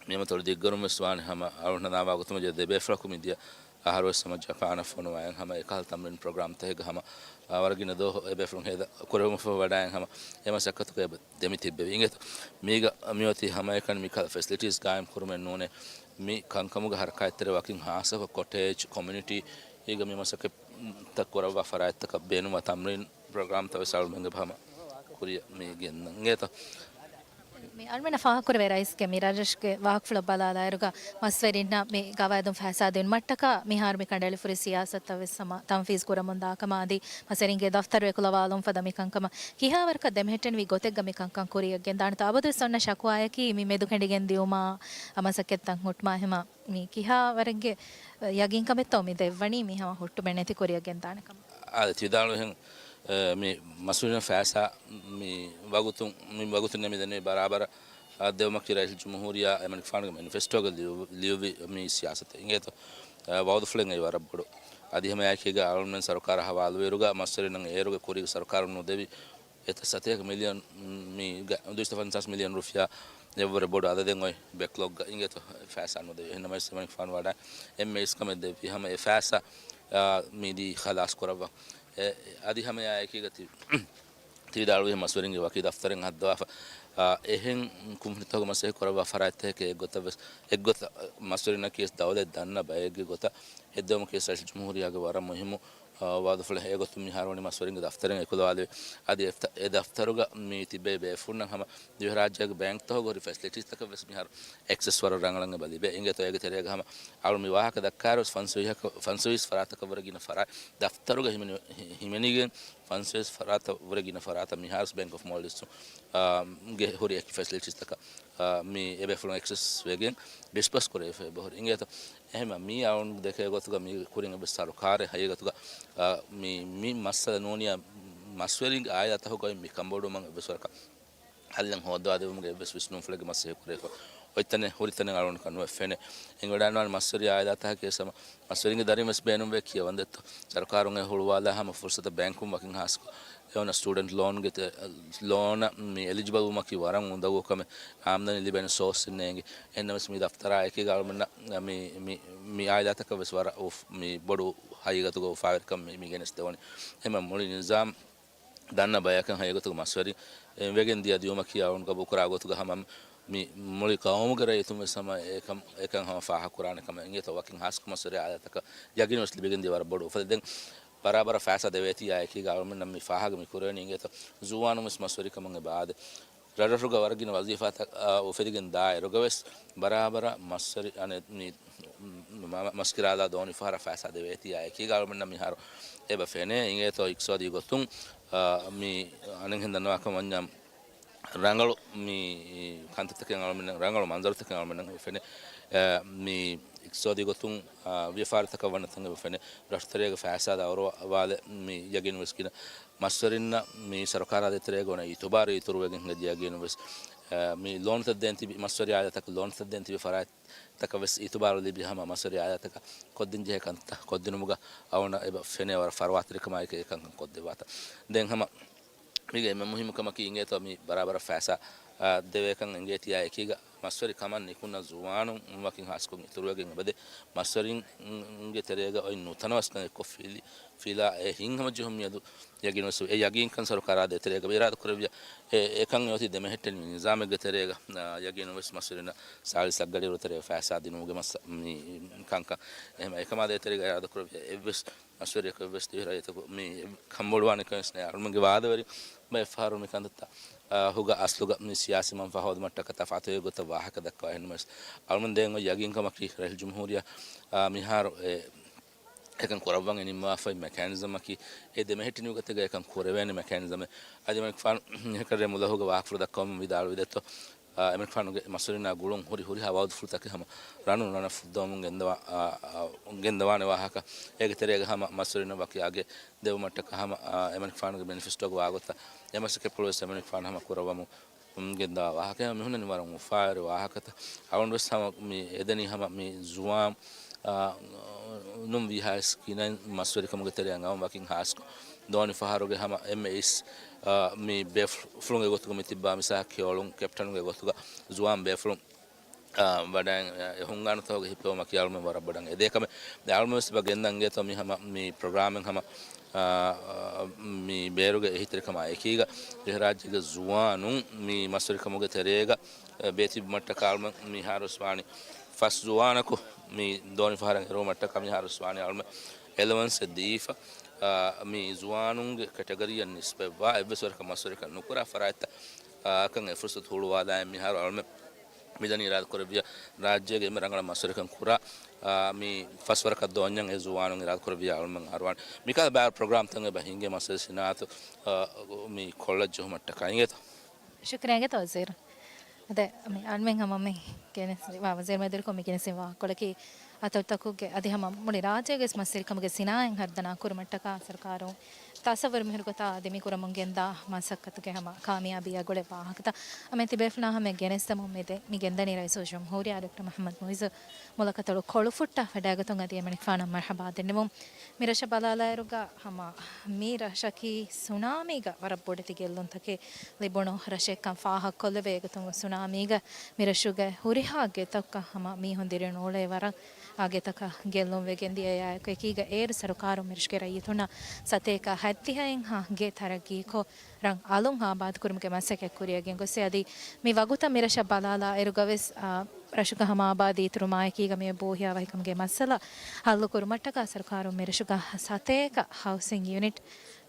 މި މަތޮޅު ދިއްގަރުން ވެސް ވާނެ ހަމަ އަޅުގަނޑު ނަންނާ ވާގޮތުން ދެބޭފުޅަކު މިދިޔަ އަހަރު ވެސް ހަމަ ޖަޕާނަށް ފޮނުވާއިން ހަމަ އެކަހަލަ ތަމްރީން ޕްރޮގްރާމްތަކެއްގަ ހަމަ، އާ، ވަރަށް ގިނަ ދުވަހު އެބޭފުޅުން ހޭދަ ކުރެވުމަށްފަހު ވަޑައިގެން ހަމަ އެ މަސައްކަތުގަ އެބަ ދެމި ތިއްބެވި. އިނގޭތޯ މީގަ މިއޮތީ ހަމައެކަނި މިކަހަލަ ފެސިލިޓީސް ގާއިމް ކުރުމެއް ނޫނޭ. މި ކަންކަމުގަ ހަރަކާތްތެރި ވަކިން ހާއްސަކޮށް ކޮޓޭޖް ކޮމިއުނިޓީގަ މި މަސައްކަތްތައް ކުރައްވާ ފަރާތްތަކަށް ބޭނުންވާ ތަމްރީން ޕްރޮގްރާމްތައް ވެސް އަޅުމެންގެ ހަމަ ކުރިއަށް މި ގެންދަން. އިނގޭތޯ؟ މި އަޅުމެންނަށް ފާހަގަކުރެވޭ ރައީސްގެ މި ރަށްރަށުގެ ވާހަކަފުޅަށް ބަލާލާއިރުގަ، މަސްވެރިންނަށް މި ގަވާއިދުން ފައިސާ ދިނުމަށްޓަކާ މިހާރު މި ކަނޑައެޅިފަ ހުރި ސިޔާސަތުތައް ވެސް ހަމަ ތަންފީޒު ކުރަމުންދާ ކަމަށް އަދި މަސްވެރިންގެ ދަފްތަރު އެކުލަވާލުން ފަދަ މި ކަންކަމަށް ކިހާވަރަކަށް ދެމެހެއްޓެނިވި ގޮތެއްގަ މި ކަންކަން ކުރިއަށް ގެންދާނެތޯ؟ އަބަދުވެސް އޮންނަ ޝަކުވާއަކީ މި މެދުކެނޑިގެން ދިއުމާ މަސައްކަތްތައް ހުއްޓުމާ ހަމަ މި ކިހާވަރެއްގެ ޔަގީންކަމެއްތޯ މި ދެއްވަނީ މި ހަމަ ހުއްޓުމެއް ނެތި ކުރިއަށް ގެންދާނެ ކަމަށް؟ އާދެ، ތި ވިދާޅުވިހެން، އެ، މި މަސްވެރިންނަށް ފައިސާ މި ވަގުތުން، މި ވަގުތުން މިދެންނެވި ބަރާބަރަށް، އާ، ދެވުމަކީ ރައީސް ޖުމްހޫރިއްޔާ އެމަނިކުފާނުގެ މެނިފެސްޓޯގަ ލިޔު-، ލިޔުއްވި މި ސިޔާސަތެއް. އިނގޭތޯ، އާ، ވައުދުފުޅެއް އެއީ ވަރަށް ބޮޑު. އަދި ހަމައެކީގަ އަޅުމެން ސަރުކާރާ ހަވާލުވިއިރުގަ މަސްވެރިންނަށް އޭރުގެ ކުރީގެ ސަރުކާރުން ނުދެވި އެތައް ސަތޭކަ މިލިއަން، މީގަ ދުއިސައްތަ ފަންސާސް މިލިއަން ރުފިޔާ އެއްވުރެ ބޮޑު އަދަދެއް އޮތް ބެކްލޮގްގަ އިނގޭތޯ ފައިސާ ނުދެވި. އެހެންނަމަވެސް އެމަނިކުފާނު ވަޑައި އެންމެ އިސްކަމެއް ދެއްވި ހަމަ އެ ފައިސާ، އާ، މިދީ ޚަލާސް ކުރައްވަން. އެ، އަދި ހަމައެއާއެކީގަ ތި-، ތި ވިދާޅުވި މަސްވެރިންގެ ވަކި ދަފްތަރެއް ހައްދަވާފަ، އާ، އެހެން ކުންފުނިތަކުގެ މަސައްކަތް ކުރައްވާ ފަރާތްތަކެއް އެއްގޮތަށް ވެސް، އެއްގޮތަށް މަސްވެރިންނަކީ ވެސް ދައުލަތް ދަންނަ ބައެއްގެ ގޮތަށް ހެއްދެވުމަކީ ވެސް ރައީސް ޖުމްހޫރިއްޔާގެ ވަރަށް މުހިއްމު އާ، ވާދަފުޅެއް. އެގޮތުން މިހާރު ވަނީ މަސްވެރިންގެ ދަފްތަރެއް އެކުލަވާލެވި. އަދި އެ ދަފްތަރުގަ މި ތިބޭ ބޭފުޅުންނަށް ހަމަ ދިވެހިރާއްޖޭގެ ބޭންކްތަކުގަ ހުރި ފެސިލިޓީސްތަކަށް ވެސް މިހާރު އެކްސެސް ވަރަށް ރަނގަޅަށް އެބަ ލިބޭ. އިނގޭތޯ އޭގެ ތެރޭގަ ހަމަ އަޅު މި ވާހަކަ ދައްކާއިރު ފަންސަވީހަކަށް، ފަންސަވީސް ފަރާތަކަށް ވުރެ ގިނަ ފަރާތް ދަފްތަރުގަ ހިމެނި-، ހި-، ހިމެނިގެން ފަންސަވީސް ފަރާތަށް ވުރެ ގިނަ ފަރާތަށް މިހާރު ބޭންކް އޮފް މޯލްޑިވްސް، އާ، ގެ ހުރި އެކި ފެސިލިޓީސްތަކަށް، އާ، މި އެބޭފުޅުން އެކްސެސް ވެގެން ޑިސްބަސް ކުރެވިފައި އެބަހުރި. އިނގޭތޯ؟ އެހެންވެ، މީ އަޅުގަނޑު ދެކޭ ގޮތުގަ މީ ކުރިން އެއްވެސް ސަރުކާރެއް ހަގީގަތުގަ، އާ، މި، މި މައްސަލަ ނޫނިއްޔާ މަސްވެރިންގެ އާއިލާތަކުގައި މިކަންބޮޑުވުމަށް އެއްވެސް ވަރަކަށް ހައްލެއް ހޯއްދަވާދެވުމުގެ އެއްވެސް ވިސްނުންފުޅެއްގެ މަސައްކަތް ކުރެވިފަ. އޮތްތަނެއް ހުރި ތަނެއް އަޅުގަނޑަކަށް ނުވެފެނޭ. އެނގިވަޑައިގަންނަވާނެ މަސްވެރި އާއިލާތަކަކީ ވެސް ހަމަ މަސްވެރިންގެ ދަރިން ވެސް ބޭނުންވޭ ކިޔަވަންދެއްތޯ. ސަރުކާރުން އެ ހުޅުވާލާ ހަމަ ފުރުސަތަށް ބޭންކުން ވަކިން ހާސްކޮށް، އެ އޮންނަ ސްޓޫޑެންޓް ލޯންގެ ތެ-، ލޯނަށް މި އެލިޖިބަލް ވުމަކީ ވަރަށް އުނދަގޫ ކަމެއް. އާމްދަނީ ލިބޭނެ ސޯސްއެއް ނޭނގި. އެހެންނަމަވެސް މި ދަފްތަރާ އެކީގަ އަޅުމެންނަށް މި، މި، މި އާއިލާތަކަށް ވެސް ވަރަށް އުފް-، މި ބޮޑު ހަގީގަތުގަ އުފާވެރިކަން މި، މި ގެނެސްދެވުނީ. އެހެންމަ މުޅި ނިޒާމް ދަންނަ ބަޔަކަށް ހަގީގަތުގަ މަސްވެރިން ވެގެން ދިޔަ ދިޔުމަކީ އަޅުގަނޑު ގަބޫލުކުރާ ގޮތުގަ ހަމަ މި މުޅި ޤައުމުގެ ރައްޔިތުން ވެސް ހަމަ އެކަން، އެކަން ހަމަ ފާހަގަކުރާނެ ކަމެއް އިނގޭތޯ. ވަކިން ހާސްކޮށް މަސްވެރި އާއިލާތަކަށް ޔަގީން ވެސް ލިބިގެން ދިޔަ ވަރަށް ބޮޑު އުފަލެއް. ދެން ބަރާބަރަށް ފައިސާ ދެވޭތީ އާއެކީގަ އަޅުމެންނަށް މި ފާހަގަ މި ކުރެވެނީ އިނގޭތޯ. ޒުވާނުން ވެސް މަސްވެރިކަމުގެ ބާދެ ރަށްރަށުގަ ވަރަށް ގިނަ ވަޒީފާތައް، އާ، އުފެދިގެން ދާއިރުގަ ވެސް ބަރާބަރަށް މަސްވެރި، އަނެއް މި، މަ-، މަ-، މަސް ކިރާލާ ދޯނިފަހަރަށް ފައިސާ ދެވޭތީ އާއެކީގަ އަޅުމެންނަށް މިހާރު އެބަ ފެނޭ. އިނގޭތޯ އިޤްތިޞާދީ ގޮތުން، އާ، މި އަނެއްހެން ދަންނަވާކަމަށް ވަންޏާ ރަނގަޅު މި ކަންތައްތަކެއް އަޅުމެން ރަނގަޅު މަންޒަރުތަކެއް އަޅުމެންނަށް އެބަ ފެނޭ. އާ، މި އިޤްތިޞާދީ ގޮތުން، އާ، ވިޔަފާރިތަކަށް ވަންނަ ތަން އެބަ ފެނޭ. ރަށުތެރޭގެ ފައިސާ ދައުރުވާލެ މި ޔަގީން ވެސް ގިނަ މަސްވެރިންނަށް މި ސަރުކާރާ ދޭތެރޭގަ އޮންނަ އިތުބާރު އިތުރުވެގެން ހެދި ޔަގީނު ވެސް، އަ، މި ލޯނުތައް ދޭން ތިބި މަސްވެރި އާއިލާތަކަށް ލޯނުތައް ދޭން ތިބި ފަރާތްތަކަށް ވެސް އިތުބާރު ލިބި ހަމަ މަސްވެރި އާއިލާތަކަށް ކޮށްދޭން ޖެހޭ ކަންތައް ކޮށްދިނުމުގަ އަޅުގަނޑަށް އެބަ ފެނޭ ވަރަށް ފަރުވާތެރިކަމާއެކީ އެކަންކަން ކޮށްދެއްވާތަން. ދެން ހަމަ މީގެ އެންމެ މުހިއްމު ކަމަކީ އިނގޭތޯ މި ބަރާބަރަށް ފައިސާ، އަ، ދެވޭކަން އެނގޭތީ އާއެކީގަ މަސްވެރި ކަމަށް ނިކުންނަ ޒުވާނުން ވަކިން ހާސްކޮށް އިތުރުވެގެން އެބަދޭ މަސްވެރިންގެ ތެރޭގަ އޮތް ނުތަނަވަސްކަން އެއްކޮށް ފިލި، ފިލާ އެ ހިތްހަމަޖެހުން މިއަދު ޔަގީން ވެސް އެ ޔަގީންކަން ސަރުކާރާ ދޭތެރޭގަ އިރާދަކުރެއްވިޔާ، އެ، އެކަން އެއޮތީ ދެމެހެއްޓެނި ނިޒާމެއްގެ ތެރޭގަ، އާ، ޔަގީނު ވެސް މަސްވެރިންނަށް ސާޅީސް ލައްގަޑިއިރު ތެރޭ ފައިސާ ދިނުމުގެ މައްސަ-، މި ކަންކަން. އެހެން އެކަމާ ދޭތެރޭގަ އިރާދަކުރެއްވިޔާ، އެއްވެސް މަސްވެރިޔަކު އެއްވެސް ދިވެހި ރައްޔިތަކު މި ކަންބޮޑުވާނެ ކަމެއް ނެތް. އަޅުމެންގެ ވާދަވެރިން ބައެއް ފަހަރު މި ކަންތައްތައް، އާ، ހުގަ އަސްލުގަ މި ސިޔާސީ މަންފާ ހޯދުމަށްޓަކާ ތަފާތު ގޮތަށް ވާހަކަ ދައްކަވާ އެހެންނަމަވެސް، އަޅުމެން ދޭން އޮތް ޔަގީންކަމަކީ ރައީސް ޖުމްހޫރިއްޔާ، އާ، މިހާރު އެ އެކަން ކުރައްވަން އެ ނިންމަވާފައި މެކޭނިޒަމަކީ، އެ ދެމެހެއްޓެނި ގޮތެއްގަ އެކަން ކުރެވޭނެ މެކޭނިޒަމެއް. އަދި އެމަނިކުފާނު ހެކަރެ މުލަހުގެ ވާހަކަފުޅު ދައްކަވަމުން ވިދާޅުވި ދެއްތޯ، އާ، އެމަނިކުފާނުގެ މަސްވެރިންނާ ގުޅުން ހުރި ހުރިހާ ވައުދުފުޅުތަކެއް ހަމަ ރަނުން ރަނަށް ފުއްދަވަމުން ގެންދަވާ-، އާ، އާ، ގެންދަވާނެ ވާހަކަ. އޭގެ ތެރޭގަ ހަމަ މަސްވެރިންނަށް ވަކި އަގެއް ދެއްވުމަށްޓަކާ ހަމަ، އާ، އެމަނިކުފާނުގެ މެނިފެސްޓޯގެ ވާގޮތަށް އެ މަސައްކަތްޕުޅު ވެސް އެމަނިކުފާނު ހަމަ ކުރައްވަމުން ގެންދަވާ ވާހަކަ. މިހުންނަނީ ވަރަށް އުފާވެރި ވާހަކަތައް. އަޅުގަނޑު ވެސް ހަމަ މި އެދެނީ ހަމަ މި ޒުވާން، އާ، ނުން ވީހާވެސް ގިނައިން މަސްވެރިކަމުގެ ތެރެއަށް އައުން ވަކިން ހާސްކޮށް، ދޯނި ފަހަރުގެ ހަމަ އެމްއޭއެސް، އާ، މި ބޭފުޅުންގެ ގޮތުގަ މި ތިއްބާ މިސާލަކަށް ކެޔޮޅުން ކެޕްޓަނުގެ ގޮތުގަ ޒުވާން ބޭފުޅުން، އާ، ވަޑައިން، އާ، އެ ހުންގާނުތަކުގެ ހިއްޕެވުމަކީ އަޅުމެން ވަރަށް ބޮޑަށް އެދޭ ކަމެއް. ދެން އަޅުމެން ވެސް އެބަ ގެންދަން އިނގޭތޯ މި ހަމަ މި ޕްރޮގްރާމެއް ހަމަ، އާ، މި ބޭރުގެ އެހީތެރިކަމާ އެކީގަ ދިވެހިރާއްޖޭގެ ޒުވާނުން މި މަސްވެރިކަމުގެ ތެރޭގަ ބޭތިއްބުމަށްޓަކާ އަޅުމެން މިހާރު ވެސް ވާނީ ފަސް ޒުވާނަކު މި ދޯނި ފަހަރަށް އެރުވުމަށްޓަކާ މިހާރު ވެސް ވާނީ އަޅުމެން އެލަވަންސެއް ދީފަ، އާ، މި ޒުވާނުންގެ ކެޓަގަރީއަށް ނިސްބަތްވާ އެއްވެސް ވަރަކަށް މަސްވެރިކަން ނުކުރާ ފަރާތްތައް، އާ، އަކަށް އެ ފުރުސަތު ހުޅުވާލާއި މިހާރު އަޅުމެން މިދަނީ އިރާދަކުރެއްވިޔާ، ރާއްޖޭގެ އެންމެ ރަނގަޅަށް މަސްވެރިކަން ކުރާ، އާ، މި ފަސް ވަރަކަށް ދޯންޏަށް އެ ޒުވާނުން އިރާދަކުރެއްވިޔާ އަޅުމެން އަރުވާނެ. މިކަހަލަ ބައިވަރު ޕްރޮގްރާމްތައް އެބަ ހިނގޭ މަސްވެރި ސިނާއަތު، އާ، މި ކޮށްލަ ޖެހުމަށްޓަކާ އިނގޭތޯ. ޝުކުރިއްޔާ އިނގޭތޯ ވަޒީރު. އަދި މި އަންމެން ހަމަ މި ގެނެސް-، ވަ-، ވަޒީރު މެދުވެރިކޮށް މި ގެނެސްދިން ވާހަކަކޮޅަކީ އަތޮޅުތަކުގެ އަދި ހަމަ މުޅި ރާއްޖޭގެ ވެސް މަސްވެރިކަމުގެ ސިނާއަތް ހަރުދަނާ ކުރުމަށްޓަކާ ސަރުކާރުން ތަސައްވަރު މިހުރި ގޮތާ އަދި މި ކުރަމުން ގެންދާ މަސައްކަތުގެ ހަމަ ކާމިޔާބީއާ ގުޅޭ ވާހަކަތައް އަމެން ތިބޭފުޅާ ހަމަޔަށް ގެނެސްދެމުން މިދެން މި ގެންދަނީ ރައީސުލްޖުމްހޫރިއްޔާ ޑޮކްޓަރ މުޙައްމަދު މުޢިއްޒު މުލަކަތޮޅު ކޮޅުފުއްޓާ ވަޑައިގަތުން އަދި އެމަނިކުފާނަށް މަރްޙަބާ ދެންނެވުން. މި ރަށަށް ބަލާލާއިރުގަ ހަމަ މި ރަށަކީ ސުނާމީގަ ވަރަށް ބޮޑެތި ގެއްލުންތަކެއް ލިބުނު ރަށެއްކަން ފާހަގަކޮށްލެވޭ. އެގޮތުން ސުނާމީގަ މި ރަށުގެ ހުރިހާ ގެތަކަށް ހަމަ މީހުން ދިރިއުޅޭ ވަރަށް އާ ގެތަކަށް ގެއްލުން ވެގެން ދިޔައާއެކު އެކީގަ އޭރު ސަރުކާރުން މިރަށުގެ ރައްޔިތުންނަށް ސަތޭކަ ހަތްދިހައިންހާ ގެ ތަރައްގީކޮށް، ރަށް އަލުން އާބާދުކުރުމުގެ މަސައްކަތް ކުރިއަށް ގެންގޮސް އަދި މި ވަގުތަށް މިރަށަށް ބަލާލާ އިރުގަވެސް، އާ، ރަށުގަ ހަމަ އާބާދީ އިތުރުވުމާއެކީގަ މިއޮތް ބޯހިޔާވަހިކަމުގެ މައްސަލަ ހައްލު ކުރުމަށްޓަކާ ސަރުކާރުން މިރަށުގަ ސަތޭކަ ހައުސިން ޔުނިޓް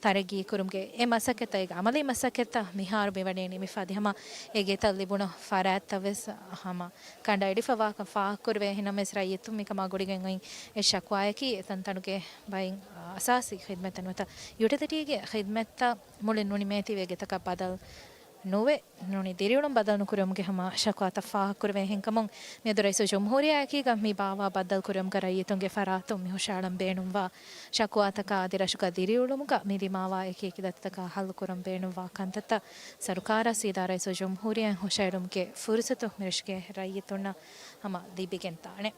ތަރައްގީ ކުރުމުގެ އެ މަސައްކަތްތައް އޭގެ އަމަލީ މަސައްކަތްތައް މިހާރު މިވަނީ ނިމިފަ އަދި ހަމަ އެ ގެތައް ލިބުނު ފަރާތްތައް ވެސް ހަމަ ކަނޑައެޅިފަވާކަން ފާހަގަކުރެވޭ. އެހެންނަމަވެސް ރައްޔިތުން މިކަމާ ގުޅިގެން އޮތް އެއް ޝަކުވާއަކީ އެ ތަންތަނުގެ ބައިން އަސާސީ ޚިދްމަތްތައް ނުވަތަ ޔުޓިލިޓީގެ ޚިދްމަތްތައް މުޅިން ނުނިމޭތީވެ ގެތަކަށް ބަދަލު ނުވެ، ނޫނީ ދިރިއުޅުން ބަދަލުނުކުރެވުމުގެ ހަމަ ޝަކުވާތައް ފާހަގަކުރެވޭ ހިންކަމުން، މިއަދު ރައީސުލްޖުމްހޫރިއްޔާއަކީގަ މި ބާވާ ބައްދަލުކުރެވުމުގަ ރައްޔިތުންގެ ފަރާތުން މި ހުށައަޅަން ބޭނުންވާ ޝަކުވާތަކާ އަދި ރަށުގަ ދިރިއުޅުމުގަ މި ދިމާވާ އެކިއެކި ދަތިތަކާ ހައްލުކުރަން ބޭނުންވާ ކަންތައްތައް ސަރުކާރާ ސީދާ ރައީސުލްޖުމްހޫރިއްޔާއިން ހުށައެޅުމުގެ ފުރުސަތު މިރަށުގެ ރައްޔިތުންނަށް ހަމަ ލިބިގެންދާނެ.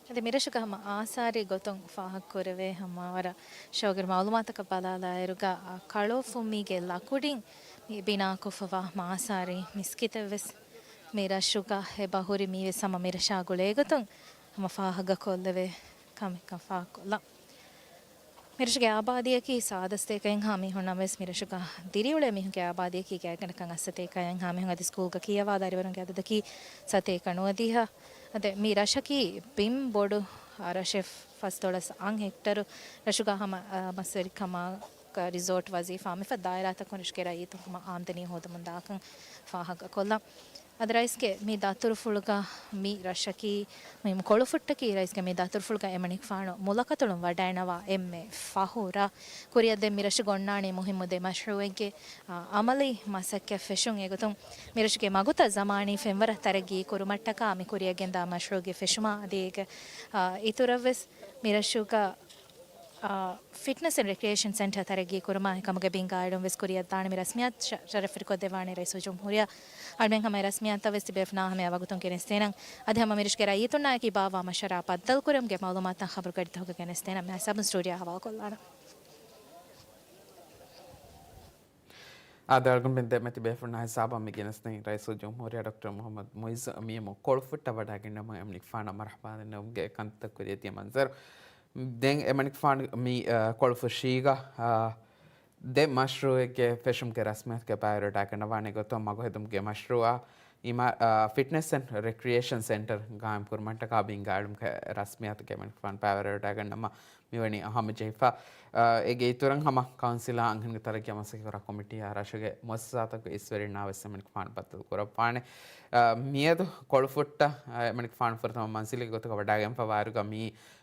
އަދި މިރަށުގަ ހަމަ އާސާރީ ގޮތުން ފާހަގަކުރެވޭ ހަމަ ވަރަށް ޝައުގުވެރި މައުލޫމާތަކަށް ބަލާލާއިރުގަ، އާ، ކަޅޯފުންމީގެ ލަކުޑިން މި ބިނާކޮށްފަވާ މާސާރީ މިސްކިތެއްވެސް މި ރަށުގަ އެބަ ހުރި މީވެސް ހަމަ މިރަށާ ގުޅޭގޮތުން ހަމަ ފާހަގަކޮށްލެވޭ ކަމެއްކަން ފާހަގަކޮށްލަން. މިރަށުގެ އާބާދީއަކީ ސާދަ ސަތޭކައެއްހާ މީހުންނަށް ވެސް މިރަށުގަ ދިރިއުޅޭ މީހުންގެ އާބާދީއަކީ ގާތްގަނޑަކަށް އަށް ސަތޭކައެއްހާ މީހުން އަދި ސްކޫލްގަ ކިޔަވާ ދަރިވަރުންގެ އަދަދަކީ ސަތޭކަ ނުވަދިހަ. އަދި މި ރަށަކީ ބިން ބޮޑު ރަށެއް، ފަސްދޮޅަސް އަށް ހެކްޓަރު ރަށުގަ ހަމަ، އަ، މަސްވެރިކަމާ ރިސޯޓް ވަޒީފާ މިފަދަ ދާއިރާތަކުން ރަށުގެ ރައްޔިތުން ހަމަ އާމްދަނީ ހޯދަމުން ދާކަން ފާހަގަކޮށްލަން. އަދި ރައީސްގެ މި ދަތުރުފުޅުގަ މި ރަށަކީ މި ކޮޅުފުއްޓަކީ ރައީސްގެ މި ދަތުރުފުޅުގަ އެމަނިކުފާނު މުލަކަތުޅުން ވަޑައިނަވާ އެންމެ ފަހު ރަށް. ކުރިއަށްދޭން މި ރަށުގަ އޮންނާނީ މުހިއްމު ދެ މަޝްރޫއެއްގެ، އާ، އަމަލީ މަސައްކަތް ފެށުން. އެގޮތުން މި ރަށުގެ މަގުތައް ޒަމާނީ ފެންވަރަށް ތަރައްގީ ކުރުމަށްޓަކާ މި ކުރިއަށް ގެންދާ މަޝްރޫއްގެ ފެށުމާ އަދި އޭގެ، އާ، އިތުރަށްވެސް މި ރަށުގަ އާ، ފިޓްނަސް އެންޑް ރެކްރިއޭޝަން ސެންޓަރ ތަރައްގީ ކުރުމާ އެކަމުގެ ބިންގާ އެޅުން ވެސް ކުރިއަށްދާނެ މި ރަސްމިއްޔާތު ޝަ-، ޝަރަފްވެރިކޮށްދެއްވާނެ ރައީސުލްޖުމްހޫރިއްޔާ. އަޅުމެން ހަމަ އެ ރަސްމިއްޔާތަށް ވެސް ތިބޭފުޅުންނާ ހަމަޔަށް ވަގުތުން ގެނެސްދޭނަން. އަދި ހަމަ މިރަށުގެ ރައްޔިތުންނާއެކީ ބާވާ މަޝްވަރާ ބައްދަލުކުރުމުގެ މައުލޫމާތުތައް ޚަބަރުގަޑިތަކުގަ ގެނެސްދޭނަން. މިހާ ސަބުން ސްޓޫޑިއޯ ހަވާލުކޮށްލާނަން. އާދެ، އަޅުގަނޑުމެން ދެންމެ ތިބޭފުޅުންނާ ހިސާބަށް މި ގެނެސްދެނީ ރައީސުލްޖުމްހޫރިއްޔާ ޑޮކްޓަރ މުޙައްމަދު މުޢިއްޒު މިއަމު ކޮޅުފުއްޓަށް ވަޑައިގެންނަވަން އެމަނިކުފާނަށް މަރުޙަބާ ދެންނެވުމުގެ ކަންތައް ކުރިއަށް ދިޔަ މަންޒަރު. ދެން އެމަނިކުފާނު މި، އަ، ކޮޅުފުށީގަ، އަ، ދެ މަޝްރޫއެއްގެ ފެށުމުގެ ރަސްމިއްޔާތުގެ ބައިވެރިވެވަޑައިގަންނަވާނެ ގޮތުން މަގު ހެދުމުގެ މަޝްރޫއާ އިމާ-، އަ، ފިޓްނެސް އެންޑް ރެކްރިއޭޝަން ސެންޓަރ ގާއިމް ކުރުމަށްޓަކާ ބިންގާ އެޅުމުގެ ރަސްމިއްޔާތުގެ އެމަނިކުފާނު ބައިވެރިވެވަޑައިގަންނަވާ މިވަނީ އަހަމު ޖެހިފަ. އަ، އޭގެ އިތުރަށް ހަމަ ކައުންސިލާ އަންހެންގެ ތަރައްގީއަށް މަސައްކަތްކުރާ ކޮމިޓީއާ ރަށުގެ މުއައްސަސާތަކުގެ އިސްވެރިންނާ ވެސް އެމަނިކުފާނު ބައްދަލު ކުރައްވާނެ. އަ، މިއަދު ކޮޅުފުއްޓަށް، އަ، އެމަނިކުފާނު ފުރަތަމަ މަންޒިލެއްގެ ގޮތުގަ ވަޑައިގެންފަވާއިރުގަ މީ،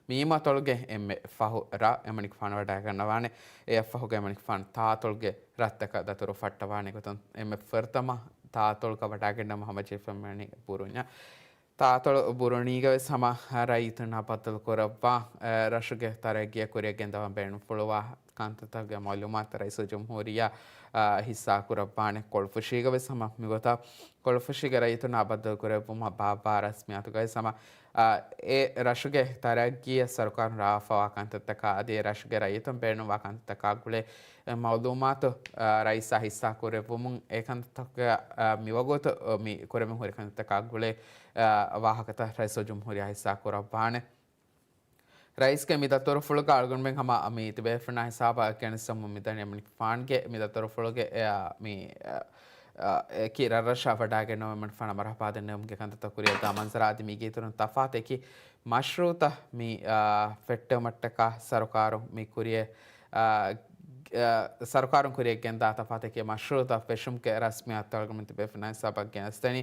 މީމަތޮޅުގެ އެންމެ ފަހު ރަށް އެމަނިކުފާނު ވަޑައިގަންނަވާނެ. އެއަށްފަހުގަ އެމަނިކުފާނު ތާތޮޅުގެ ރަށްތަކަށް ދަތުރު ފައްޓަވާނެ ގޮތުން އެންމެ ފުރަތަމަ ތާތޮޅުގަ ވަޑައިގަންނަވަން ހަމަޖެހިފައިވަނީ ބުރުންޏަށް. ތާތޮޅު ބުރުނީގަ ވެސް ހަމަ ރައްޔިތުންނާ ބައްދަލު ކުރައްވާ، އަ، ރަށުގެ ތަރައްގީއަށް ކުރިއަށް ގެންދަވަން ބޭނުންފުޅުވާ ކަންތައްތަކުގެ މައުލޫމާތު ރައީސުލްޖުމްހޫރިއްޔާ، އަ، ހިއްސާކުރައްވާނެ. ކޮޅުފުށީގަ ވެސް ހަމަ މިގޮތަށް ކޮޅުފުށީގެ ރައްޔިތުންނާ ބައްދަލު ކުރެއްވުމަށް ބާއްވާ ރަސްމިއްޔާތުގައި ހަމަ، އަ، އެ ރަށުގެ ތަރައްގީއަށް ސަރުކާރުން ރާވާފަވާ ކަންތައްތަކާ އަދި އެ ރަށުގެ ރައްޔިތުން ބޭނުންވާ ކަންތައްތަކާ ގުޅޭ މައުލޫމާތު، އަ، ރައީސާ ހިއްސާ ކުރެއްވުމުން އެ ކަންތައްތަކުގެ، އަ، މިވަގުތު، އަ، މި ކުރެވެން ހުރި ކަންތައްތަކާ ގުޅޭ، އަ، ވާހަކަތައް ރައީސުލްޖުމްހޫރިއްޔާ ހިއްސާ ކުރައްވާނެ. ރައީސްގެ މި ދަތުރުފުޅުގަ އަޅުގަނޑުމެން ހަމަ މި ތިބޭފުޅުންނާ ހިސާބަށް ގެނެސްދެމުން މިދަނީ އެމަނިކުފާނުގެ މި ދަތުރުފުޅުގެ، އެ، މި، އަ، އަ، އެކި ރަށްރަށަށް ވަޑައިގެންނަވާ އެމަނިކުފާނަށް މަރުޙަބާ ދެންނެވުމުގެ ކަންތައްތައް ކުރިއަށްދާ މަންޒަރާ އަދި މީގެ އިތުރުން ތަފާތު އެކި މަޝްރޫއުތައް މި، އާ، ފެއްޓެވުމަށްޓަކާ ސަރުކާރުން މި ކުރިއަށް، އާ، އާ، ސަރުކާރުން ކުރިއަށް ގެންދާ ތަފާތެކޭ މަޝްރޫއުތައް ފެށުމުގެ ރަސްމިއްޔާތު އަޅުގަނޑުމެން ތިބޭފުޅުންނާ ހިސާބަށް ގެނެސްދެނީ.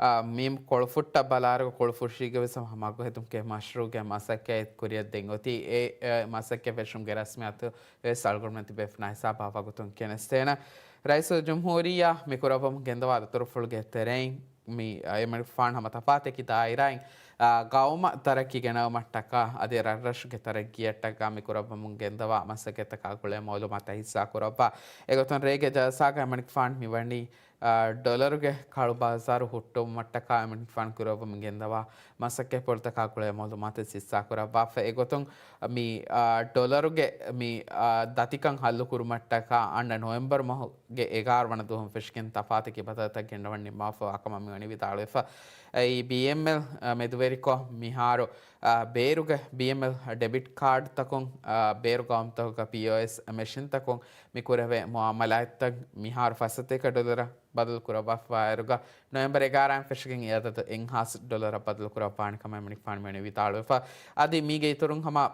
އާ، މި ކޮޅުފުއްޓަށް ބަލާއިރު ކޮޅުފުށީގަ ވެސް ހަމަ މަގު ހެދުމުގެ މަޝްރޫއުގެ މަސައްކަތް ކުރިއަށް ދެން އޮތީ. އެ، އެ މަސައްކަތް ފެށުމުގެ ރަސްމިއްޔާތު ވެސް އަޅުގަނޑުމެން ތިބޭފުޅުންނާ ހިސާބަށް ވަގުތުން ގެނެސްދޭނަން. ރައީސުލްޖުމްހޫރިއްޔާ މި ކުރައްވަމުން ގެންދަވާ ދަތުރުފުޅުގެ ތެރެއިން، މި އެމަނިކުފާނު ހަމަ ތަފާތެކި ދާއިރާއިން، އާ، ގައުމަށް ތަރައްގީ ގެނައުމަށްޓަކާ އަދި ރަށްރަށުގެ ތަރައްގީއަށްޓަކާ މި ކުރައްވަމުން ގެންދަވާ މަސައްކަތްތަކާ ގުޅޭ މައުލޫމާތު ހިއްސާ ކުރައްވާ. އެގޮތުން ރޭގެ ޖަލްސާގަ އެމަނިކުފާނު މިވަނީ، އާ، ޑޮލަރުގެ ކަޅު ބާޒާރު ހުއްޓުވުމަށްޓަކާ އެމަނިކުފާނު ކުރައްވަމުން ގެންދަވާ މަސައްކަތްޕުޅުތަކާ ގުޅޭ މައުލޫމާތު ހިއްސާ ކުރައްވާފަ. އެގޮތުން މި، އާ، ޑޮލަރުގެ މި، އާ، ދަތިކަން ހައްލު ކުރުމަށްޓަކާ އަންނަ ނޮވެމްބަރު މަހު ގެ އެގާރަ ވަނަ ދުވަހުން ފެށިގެން ތަފާތެކި ބަދަލުތައް ގެންނަވަން ނިންމާފަވާ ކަމަށް މިވަނީ ވިދާޅުވެފަ. އެއީ ބީއެމްއެލް، އަ، މެދުވެރިކޮށް މިހާރު، އަ، ބޭރުގެ ބީއެމްއެލް ޑެބިޓް ކާޑްތަކުން، އަ، ބޭރު ގައުމުތަކުގަ ޕީއޯއެސް މެޝިންތަކުން މި ކުރެވޭ މުއާމަލާތްތައް މިހާރު ފައްސަތޭކަ ޑޮލަރަށް ބަދަލު ކުރައްވާފައިވާއިރުގަ، ނޮވެމްބަރު އެގާރައިން ފެށިގެން އެ އަދަދު އެއްހާސް ޑޮލަރަށް ބަދަލު ކުރައްވާނެ ކަމަށް އެމަނިކުފާނު މިވަނީ ވިދާޅުވެފަ. އަދި މީގެ އިތުރުން ހަމަ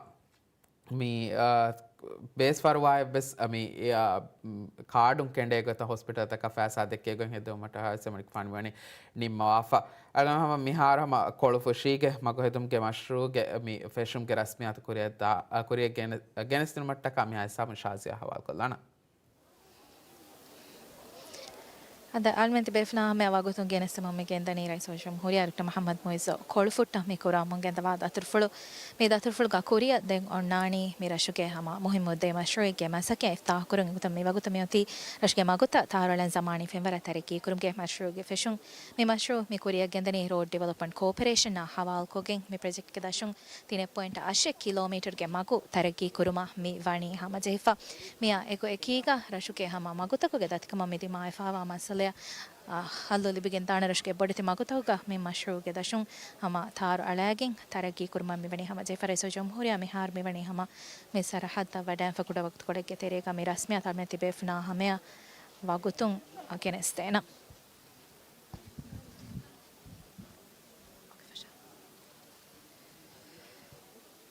މި، އާ، ބޭސްފަރުވާއެއްވެސް މި، އާ، ކާޑުން ކެނޑޭ ގޮތަށް ހޮސްޕިޓަލްތަކަށް ފައިސާ ދެއްކޭ ގޮތް ހެދުމަށްޓަކާ ވެސް އެމަނިކުފާނު ވަނީ ނިންމަވާފަ. އަޅަން ހަމަ މިހާރު ހަމަ ކޮޅުފުށީގެ މަގުހެދުމުގެ މަޝްރޫޢުގެ މި ފެށުމުގެ ރަސްމިއްޔާތު ކުރިއަށް ދާ-، އަ، ކުރިއަށް ގެނެ-، ގެނެސްދިނުމަށްޓަކާ މިހާ ހިސާބުން ޝާޒިޔާ ހަވާލުކޮށްލާނަން. އަދި އަޅުމެން ތިބޭފުޅާ ހަމަޔަށް ވަގުތުން ގެނެސްދެމުން މި ގެންދަނީ ރައީސުލްޖުމްހޫރިއްޔާ ޑޮކްޓަރ މުޙައްމަދު މުޢިއްޒު ކޮޅުފުއްޓަށް މި ކުރަމުން ގެންދަވާ ދަތުރުފުޅު. މި ދަތުރުފުޅުގަ ކުރިއަށް ދެން އޮންނާނީ މި ރަށުގެ ހަމަ މުހިއްމު ދެ މަޝްރޫޢެއްގެ މަސައްކަތް އިފްތާޙުކުރުން. އެގޮތުން މި ވަގުތު މިއޮތީ ރަށުގެ މަގުތައް ތާރުއަޅަން ޒަމާނީ ފެންވަރަށް ތަރައްގީ ކުރުމުގެ މަޝްރޫޢުގެ ފެށުން. މި މަޝްރޫޢު މި ކުރިއަށް ގެންދަނީ ރޯޑް ޑިވެލޮޕްމަންޓް ކޯޕަރޭޝަނާ ހަވާލުކޮށްގެން. މި ޕްރޮޖެކްޓްގެ ދަށުން ތިނެއް ޕޮއިންޓް އަށެއް ކިލޯމީޓަރުގެ މަގު ތަރައްގީ ކުރުމަށް މި ވަނީ ހަމަޖެހިފަ. މިއާ އެކު އެކީގަ ރަށުގެ ހަމަ މަގުތަކުގެ ދަތިކަމަށް މި ދިމާވެފައިވާ މައްސަލައަށް، އާ، ހައްލު ލިބިގެންދާނެ. ރަށުގެ ބޮޑެތި މަގުތަކުގަ މި މަޝްރޫޢުގެ ދަށުން ހަމަ ތާރު އަޅައިގެން ތަރައްގީ ކުރުމަށް މި ވަނީ ހަމަޖެހިފަ. ރައީސުލްޖުމްހޫރިއްޔާ މިހާރު މި ވަނީ ހަމަ މި ސަރަހައްދަށް ވަޑައިގެންފަ. ކުޑަ ވަގުތުކޮޅެއްގެ ތެރޭގަ މި ރަސްމިއްޔާތު އަޅުމެން ތިބޭފުޅާ ހަމަޔަށް ވަގުތުން ގެނެސްދޭނަން.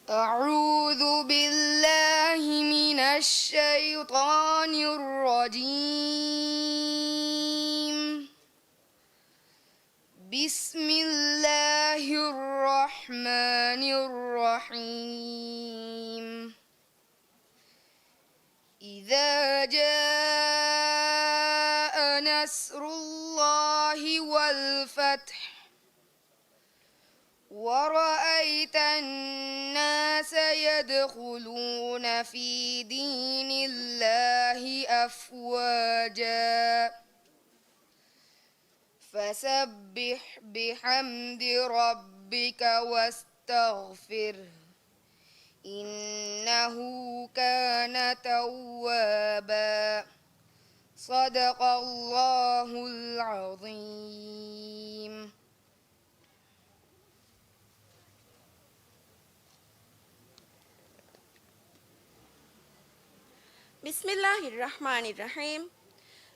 أعوذ بالله من الشيطان الرجيم. بسم الله الرحمن الرحيم. إذا جاء نصر الله والفتح ورأيت الناس يدخلون في دين الله أفواجا فسبح بحمد ربك واستغفره إنه كان توابا. صدق الله العظيم. ބިސްމިއްލާހިއްރަޙްމާނިއްރަޙީމް.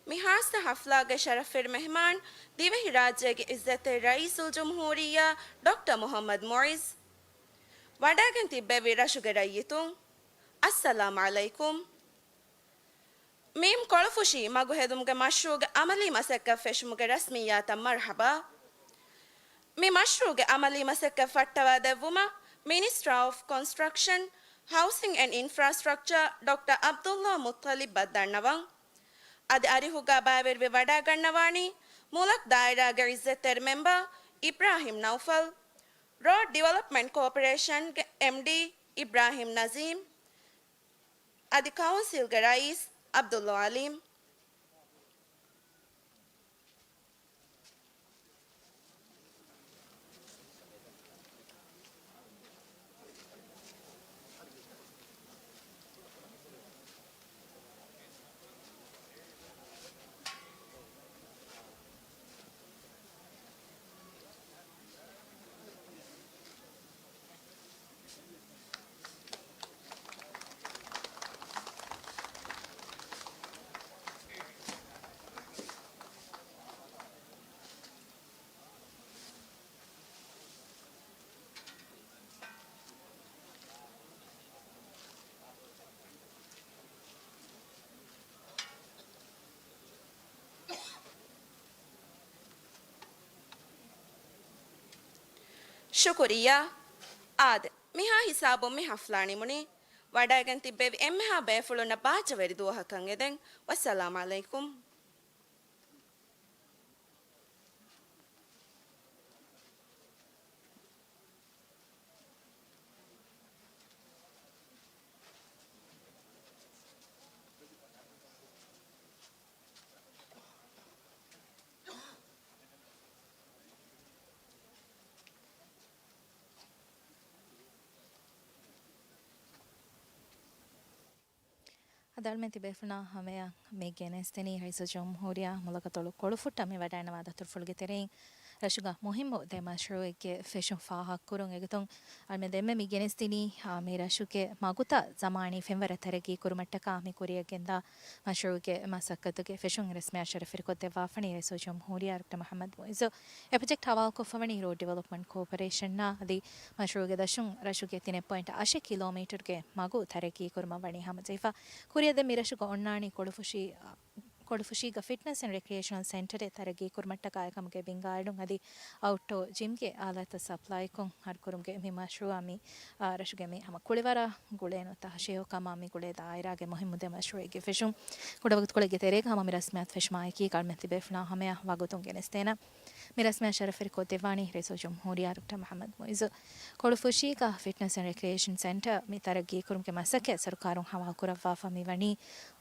މި ހާއްސަ ހަފްލާގެ ޝަރަފްވެރި މެހެމާން، ދިވެހިރާއްޖޭގެ އިއްޒަތްތެރި ރައީސުލްޖުމްހޫރިއްޔާ ޑޮކްޓަރ މުޙައްމަދު މުޢިއްޒު. ވަޑައިގެން ތިއްބެވި ރަށުގެ ރައްޔިތުން، އައްސަލާމް ޢަލައިކުމް. މީމް ކޮޅުފުށީ މަގު ހެދުމުގެ މަޝްރޫޢުގެ ޢަމަލީ މަސައްކަތް ފެށުމުގެ ރަސްމިއްޔާތަށް މަރުޙަބާ. މި މަޝްރޫޢުގެ ޢަމަލީ މަސައްކަތް ފައްޓަވާދެއްވުމަށް މިނިސްޓަރ އޮފް ކޮންސްޓްރަކްޝަން، ހައުސިން އެންޑް އިންފްރާސްޓްރަކްޗަރ ޑޮކްޓަރ ޢަބްދުﷲ މުއްޠަލިބަށް ދަންނަވަން. އަދި އަރިހުގަ ބައިވެރިވެ ވަޑައިގަންނަވާނީ މުލަކް ދާއިރާގެ އިއްޒަތްތެރި މެމްބަރ އިބްރާހިމް ނައުފަލް، ރޯޑް ޑިވެލޮޕްމަންޓް ކޯޕަރޭޝަންގެ އެމްޑީ އިބްރާހިމް ނަޒީމް، އަދި ކައުންސިލްގެ ރައީސް ޢަބްދުﷲ ޢަލީމް. ޝުކުރިއްޔާ. އާދެ، މިހާ ހިސާބުން މި ހަފްލާ ނިމުނީ. ވަޑައިގެން ތިއްބެވި އެންމެހާ ބޭފުޅުންނަށް ބާއްޖަވެރި ދުވަހަކަށް އެދެން. ވައްސަލާމް ޢަލައިކުމް. އަދި އަޅުމެން ތިބޭފުޅުންނާ ހަމަޔަށް މި ގެނެސްދެނީ ރައީސުލްޖުމްހޫރިއްޔާ މުލަކަތޮޅު ކޮޅުފުއްޓަށް މި ވަޑައިނަވާ ދަތުރުފުޅުގެ ތެރެއިން ރަށުގަ މުހިއްމު ދެ މަޝްރޫއެއްގެ ފެށުން ފާހަގަކުރުން. އެގޮތުން އަޅުމެން ދެންމެ މި ގެނެސްދިނީ، އާ، މި ރަށުގެ މަގުތައް ޒަމާނީ ފެންވަރަށް ތަރައްގީ ކުރުމަށްޓަކާ މި ކުރިއަށް ގެންދާ މަޝްރޫއުގެ މަސައްކަތުގެ ފެށުން ރަސްމިއްޔާ ޝަރަފްވެރިކޮށްދެއްވާފަނީ ރައީސުލްޖުމްހޫރިއްޔާ ޑޮކްޓަރ މުޙައްމަދު މުޢިއްޒު. އެ ޕްރޮޖެކްޓް ހަވާލުކޮށްފަވަނީ ރޯޑް ޑިވެލޮޕްމަންޓް ކޯޕަރޭޝަންއާ އަދި މަޝްރޫއުގެ ދަށުން ރަށުގެ ތިނެއް ޕޮއިންޓް އަށެއް ކިލޯމީޓަރުގެ މަގު ތަރައްގީ ކުރުމަށް ވަނީ ހަމަޖެހިފަ. ކުރިއަށް ދެން މި ރަށުގަ އޮންނާނީ ކޮޅުފުށި، ކޮޅުފުށީގަ ފިޓްނަސް އެންޑް ރެކްރިއޭޝަނަލް ސެންޓަރެއް ތަރައްގީ ކުރުމަށްޓަކާ އެކަމުގެ ބިންގާއެޅުން އަދި އައުޓްޑޯ ޖިމްގެ އާލާތްތައް ސަޕްލައިކޮށް ހަރުކުރުމުގެ މި މަޝްރޫއާ މި، އާ، ރަށުގެ މި ހަމަ ކުޅިވަރާ ގުޅޭނު ތަހަށޭހޯ ކަމާ މި ގުޅޭ ދާއިރާގެ މުހިއްމު ދެ މަޝްރޫއެއްގެ ފެށުން. ކުޑަ ވަގުތުކޮޅެއްގެ ތެރޭގަ ހަމަ މި ރަސްމިއްޔާތު ފެށުމާއެކީ އަޅުމެން ތިބޭފުޅާ ހަމަޔަށް ވަގުތުން ގެނެސްދޭނަން. މި ރަސްމިއްޔާ ޝަރަފްވެރިކޮށްދެއްވާނީ ރައީސުލްޖުމްހޫރިއްޔާ ޑޮކްޓަރ މުޙައްމަދު މުޢިއްޒު. ކޮޅުފުށީގަ ފިޓްނަސް އެންޑް ރެކްރިއޭޝަން ސެންޓަރ މި ތަރައްގީ ކުރުމުގެ މަސައްކަތް ސަރުކާރުން ހަވާލުކުރައްވާފަ މި ވަނީ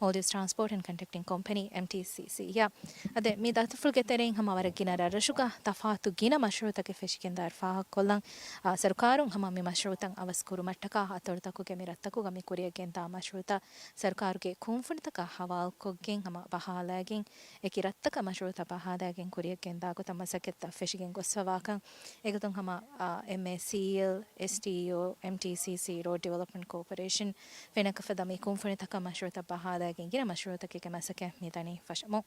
މޯލްޑިވްސް ޓްރާންސްޕޯޓް އެންޑް ކޮންޓްރެކްޓިން ކޮމްޕެނީ، އެމްޓީސީސީ، އާ. އަދި މި ދަތުފުޅުގެ ތެރެއިން ހަމަ ވަރަށް ގިނަ ރަށްރަށުގަ ތަފާތު ގިނަ މަޝްރޫއުތަކެއް ފެށިގެންދާއިރު ފާހަގަކޮށްލަން، އާ، ސަރުކާރުން ހަމަ މި މަޝްރޫއުތައް އަވަސް ކުރުމަށްޓަކާ އަތޮޅުތަކުގެ މި ރަށްތަކުގަ މި ކުރިއަށް ގެންދާ މަޝްރޫއުތައް ސަރުކާރުގެ ކުންފުނިތަކާ ހަވާލުކޮށްގެން ހަމަ ބަހާލައިގެން އެކި ރަށްތަކަށް މަޝްރޫއުތައް ބަހާލައިގެން ކުރިއަށް ގެންދާ ގޮތަށް މަސައްކަތްތައް ފެށިގެން ގޮސްފަވާކަން. އެގޮތުން ހަމަ، އާ، އެމްއޭސީއެލް، އެސްޓީއޯ، އެމްޓީސީސީ، ރޯޑް ޑިވެލޮޕްމަންޓް ކޯޕަރޭޝަން ފެނަކަ ފަދަ މި ކުންފުނިތަކަށް މަޝްރޫއުތައް ބަހާލައިގެން ގިނަ މަޝްރޫއުތަކެއްގެ މަސައްކަތް މިދަނީ ފަށަމުން.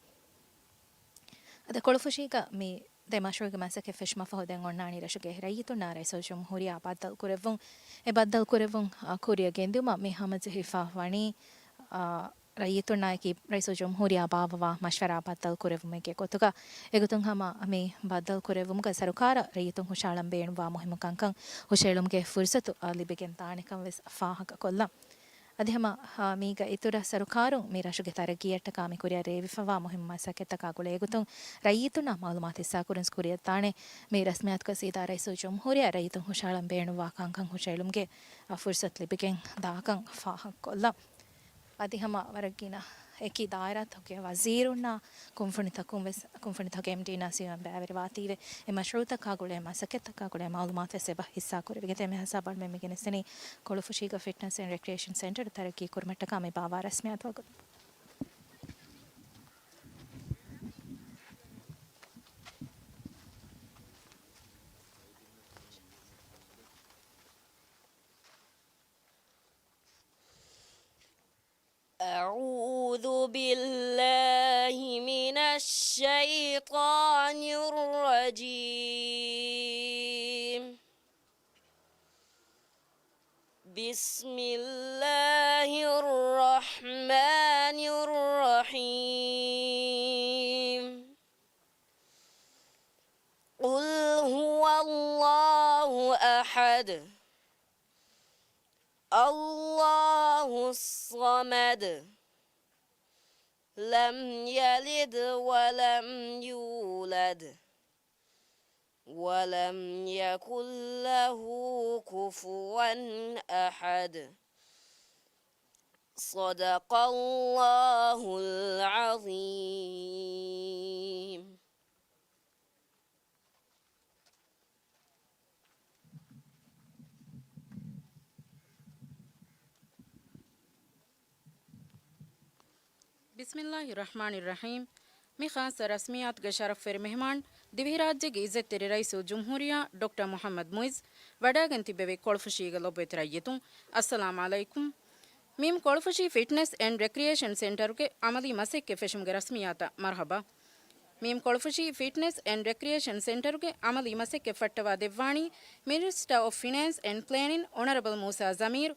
އަދި ކޮޅުފުށީގަ މި ދެ މަޝްރޫއުގެ މަސައްކަތް ފެށުމަށްފަހު ދެން އޮންނާނީ ރަށުގެ ރައްޔިތުންނާ ރައީސުލްޖުމްހޫރިއްޔާ ބައްދަލުކުރެއްވުން. އެ ބައްދަލުކުރެއްވުން، އާ، ކުރިއަށް ގެންދިއުމަށް މި ހަމަޖެހިފަ ވަނީ، އާ، ރައްޔިތުންނާއެކީ ރައީސުލްޖުމްހޫރިއްޔާ ބާއްވަވާ މަޝްވަރާ ބައްދަލުކުރެއްވުމެއްގެ ގޮތުގަ. އެގޮތުން ހަމަ މި ބައްދަލުކުރެއްވުމުގަ ސަރުކާރަށް ރައްޔިތުން ހުށަހަޅަން ބޭނުންވާ މުހިއްމު ކަންކަން ހުށައެޅުމުގެ ފުރުސަތު، އާ، ލިބިގެން ދާނެކަން ވެސް ފާހަގަކޮށްލަން. އަދި ހަމަ، އާ، މީގަ އިތުރަށް ސަރުކާރުން މި ރަށުގެ ތަރައްގީއަށްޓަކާ މި ކުރިއަށް ރޭވިފަވާ މުހިއްމު މަސައްކަތްތަކާ ގުޅޭ ގޮތުން ރައްޔިތުންނާ މައުލޫމާތު ހިއްސާކުރުން ކުރިއަށްދާނެ. މި ރަސްމިއްޔާތުގަ ސީދާ ރައީސުލްޖުމްހޫރިއްޔާ ރައްޔިތުން ހުށަހަޅަން ބޭނުންވާ ކަންކަން ހުށައެޅުމުގެ، އާ، ފުރުސަތު ލިބިގެން ދާކަން ފާހަގަކޮށްލަން. އަދި ހަމަ ވަރަށް ގިނަ އެކި ދާއިރާތަކުގެ ވަޒީރުންނާ ކުންފުނިތަކުން ވެސް، ކުންފުނިތަކުގެ އެމްޑީންނާ ސީއީއޯއިން ބައިވެރިވާތީވެ، އެ މަޝްރޫއުތަކާ ގުޅޭ މަސައްކަތްތަކާ ގުޅޭ މައުލޫމާތު ވެސް އެބަ ހިއްސާކުރެވިގެން ދޭ. މި ހިސާބަށް މި ގެނެސްދިނީ ކޮޅުފުށީގަ ފިޓްނަސް އެންޑް ރެކްރިއޭޝަން ސެންޓަރު ތަރައްގީ ކުރުމަށްޓަކާ މި ބާއްވާ ރަސްމިއްޔާތު ވަގުތު. أعوذ بالله من الشيطان الرجيم. بسم الله الرحمن الرحيم. قل هو الله أحد. الله الصمد. لم يلد ولم يولد. ولم يكن له كفوا أحد. صدق الله العظيم. ބިސްމިއްލާހި ރަޙްމާނި ރަޙީމް. މި ޚާއްޞަ ރަސްމިއްޔާތުގެ ޝަރަފްވެރި މެހެމާން، ދިވެހިރާއްޖޭގެ އިއްޒަތްތެރި ރައީސުލްޖުމްހޫރިއްޔާ ޑޮކްޓަރ މުޙައްމަދު މުޢިއްޒު ވަޑައިގެން ތިއްބެވި ކޮޅުފުށީގެ ލޮބުވެތި ރައްޔިތުން، އައްސަލާމް ޢަލައިކުމް. މީމް ކޮޅުފުށީ ފިޓްނަސް އެންޑް ރެކްރިއޭޝަން ސެންޓަރުގެ ޢަމަލީ މަސައްކަތް ފެށުމުގެ ރަސްމިއްޔާތަށް މަރުޙަބާ. މީމް ކޮޅުފުށީ ފިޓްނަސް އެންޑް ރެކްރިއޭޝަން ސެންޓަރުގެ ޢަމަލީ މަސައްކަތް ފައްޓަވާ ދެއްވާނީ މިނިސްޓަރ އޮފް ފިނޭންސް އެންޑް ޕްލޭނިން އޮނަރަބަލް މޫސާ ޒަމީރު.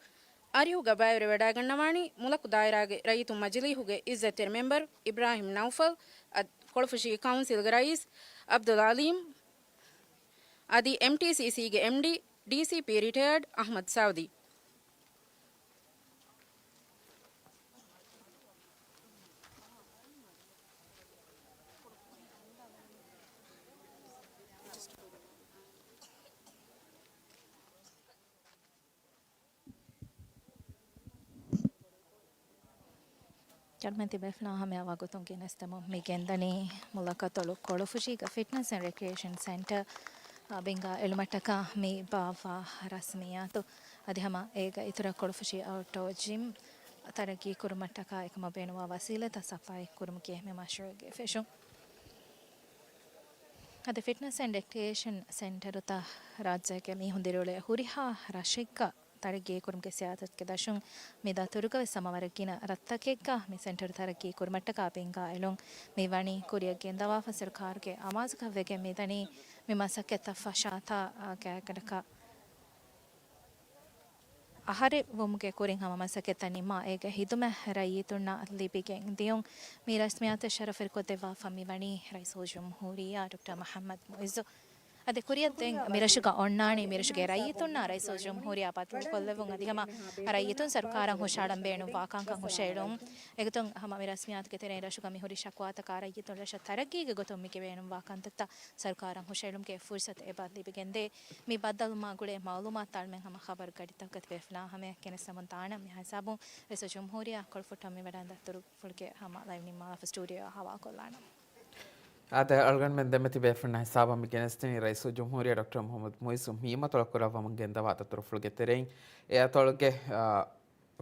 އަރިހުގަ ބައިވެރިވެވަޑައިގަންނަވާނީ މުލަކު ދާއިރާގެ ރައްޔިތުން މަޖިލީހުގެ އިއްޒަތްތެރި މެމްބަރު އިބްރާހިމް ނައުފަލް، އަދި ކޮޅުފުށީ ކައުންސިލްގެ ރައީސް އަބްދުލް ޢަލީމް، އަދި އެމްޓީސީސީގެ އެމްޑީ، ޑީސީޕީ ރިޓަޔާޑް އަޙްމަދު ސައުދީ. އަޅުމެން ތިބޭފުޅާ ހަމަޔަށް ވަގުތުން ގެނެސްދެމުން މި ގެންދަނީ މުލަކަތޮޅު ކޮޅުފުށީގަ ފިޓްނަސް އެންޑް ރެކްރިއޭޝަން ސެންޓަރ، އާ، ބިންގާ އެޅުމަށްޓަކާ މި ބާއްވާ ރަސްމިއްޔާތު. އަދި ހަމަ އޭގަ އިތުރަށް ކޮޅުފުށީ އައުޓްޑޯ ޖިމް ތަރައްގީ ކުރުމަށްޓަކާ އެކަމަށް ބޭނުންވާ ވަސީލަތްތައް ސަޕްލައި ކުރުމުގެ މި މަޝްރޫއުގެ ފެށުން. އަދި ފިޓްނަސް އެންޑް ރެކްރިއޭޝަން ސެންޓަރުތައް ރާއްޖޭގެ މީހުން ދިރިއުޅޭ ހުރިހާ ރަށެއްގަ ތަރައްގީ ކުރުމުގެ ސިޔާސަތުގެ ދަށުން މި ދަތުރުގަ ވެސް ހަމަ ވަރަށް ގިނަ ރަށްތަކެއްގަ މި ސެންޓަރު ތަރައްގީ ކުރުމަށްޓަކާ ބިންގާ އެޅުން މި ވަނީ ކުރިއަށް ގެންދަވާފަ ސަރުކާރުގެ އަމާޒުގަ ވެގެން މިދަނީ. މި މަސައްކަތްތައް ފަށާތާ ގާތްގަނޑަކަށް އަހަރެއް ވުމުގެ ކުރިން ހަމަ މަސައްކަތްތައް ނިންމާ އޭގެ ހިދުމަތް ރައްޔިތުންނަށް ލިބިގެން ދިޔުން. މި ރަސްމިއްޔާތު ޝަރަފުވެރިކޮށްދެއްވާފަ މިވަނީ ރައީސުލްޖުމްހޫރިއްޔާ ޑޮކްޓަރ މުޙައްމަދު މުޢިއްޒު. އަދި ކުރިއަށް ދެން މިރަށުގަ އޮންނާނީ މިރަށުގެ ރައްޔިތުންނާ ރައީސުލްޖުމްހޫރިއްޔާ ބައްދަލުކޮށްލެއްވުން. އަދި ހަމަ ރައްޔިތުން ސަރުކާރަށް ހުށަހަޅަން ބޭނުންވާ ކަންކަން ހުށައެޅުން. އެގޮތުން ހަމަ މި ރަސްމިއްޔާތުގެ ތެރެއިން ރަށުގަ މި ހުރި ޝަކުވާތަކާ ރައްޔިތުން ރަށަށް ތަރައްގީގެ ގޮތުން މި ބޭނުންވާ ކަންތައްތައް ސަރުކާރަށް ހުށައެޅުމުގެ ފުރުސަތު އެބަ ލިބިގެންދޭ. މި ބައްދަލުވުމާ ގުޅޭ މައުލޫމާތު އަޅުމެން ހަމަ ޚަބަރު ގަޑިތަކުގަ ތިބޭފުޅުންނާ ހަމަޔަށް ގެނެސްދެމުން ދާނަން. މިހާ ހިސާބުން ރައީސުލްޖުމްހޫރިއްޔާ ކޮޅުފުއްޓަށް މިވަޑައިގެން ދަތުރުފުޅުގެ ހަމަ ލައިވް ނިންމާލާފަ ސްޓޫޑިއޯއަށް ހަވާލުކޮށްލާނަން. އާދެ، އަޅުގަނޑުމެން ދެންމެ ތިބޭފުޅުންނާ ހިސާބަށް މި ގެނެސްދިނީ ރައީސުލްޖުމްހޫރިއްޔާ ޑޮކްޓަރ މުޙައްމަދު މުޢިއްޒު މިއީ މަތޮޅަށް ކުރައްވަމުން ގެންދަވާ ދަތުރުފުޅުގެ ތެރެއިން. އެ އަތޮޅުގެ، އާ،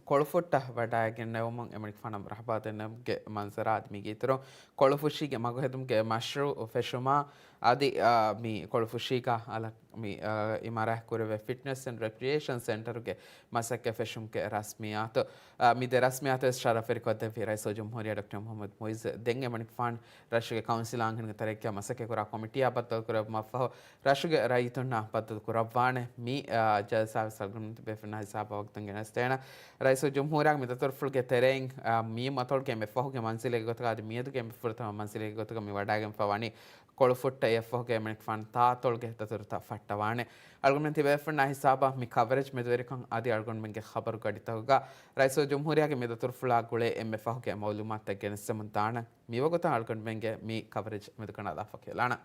ކޮޅުފުއްޓަށް ވަޑައިގެންނެވުމުން އެމަނިކުފާނަށް މަރުޙަބާ ދެންނެވުމުގެ މަންޒަރާ އަދި މީގެ އިތުރުން ކޮޅުފުށީގެ މަގުހެދުމުގެ މަޝްރޫޢު ފެށުމާ އަދި، އާ، މި ކޮޅުފުށީގަ އަލަށް މި، އާ، އިމާރާތް ކުރެވޭ ފިޓްނަސް އެންޑް ރެކްރިއޭޝަން ސެންޓަރުގެ މަސައްކަތް ފެށުމުގެ ރަސްމިއްޔާތު، އާ، މި ދެ ރަސްމިއްޔާތު ވެސް ޝަރަފުވެރިކޮށްދެއްވި ރައީސުލްޖުމްހޫރިއްޔާ ޑޮކްޓަރ މުޙައްމަދު މުޢިއްޒު ދެން އެމަނިކުފާނު ރަށުގެ ކައުންސިލް އާންހެނުންގެ ތެރެއިން މަސައްކަތްކުރާ ކޮމިޓީއާ ބައްދަލުކުރެއްވުމަށްފަހު، ރަށުގެ ރައްޔިތުންނާ ބައްދަލުކުރައްވާނެ. މި، އާ، ޖަލްސާ ވެސް އަޅުގަނޑުމެން ތިބޭފުޅުންނާ ހިސާބަށް ވަގުތުން ގެނެސްދޭނަން. ރައީސުލްޖުމްހޫރިއްޔާގެ މި ދަތުރުފުޅުގެ ތެރެއިން، އާ، މި މަތޮޅުގެ އެންމެ ފަހުގެ މަންޒިލެއްގެ ގޮތުގަ އަދި މިއަދުގެ އެންމެ ފުރަތަމަ މަންޒިލެއްގެ ގޮތުގަ މި ވަޑައިގެންފަ ވަނީ ކޮޅުފުއްޓަށް. އެއަށްފަހުގެ އެމަނިކުފާނު ތާއަތޮޅުގެ ދަތުރުތައް ފައްޓަވާނެ. އަޅުގަނޑުމެން ތިބޭފުޅުންނާ ހިސާބަށް މި ކަވަރޭޖް މެދުވެރިކަން އަދި އަޅުގަނޑުމެންގެ ޚަބަރު ގަޑިތަކުގަ ރައީސުލްޖުމްހޫރިއްޔާގެ މި ދަތުރުފުޅާ ގުޅޭ އެންމެ ފަހުގެ މައުލޫމާތުތައް ގެނެސްދެމުން ދާނަން. މިވަގުތަށް އަޅުގަނޑުމެންގެ މި ކަވަރޭޖް މެދުކަނޑާލާފަ ކިޔާލާނަން.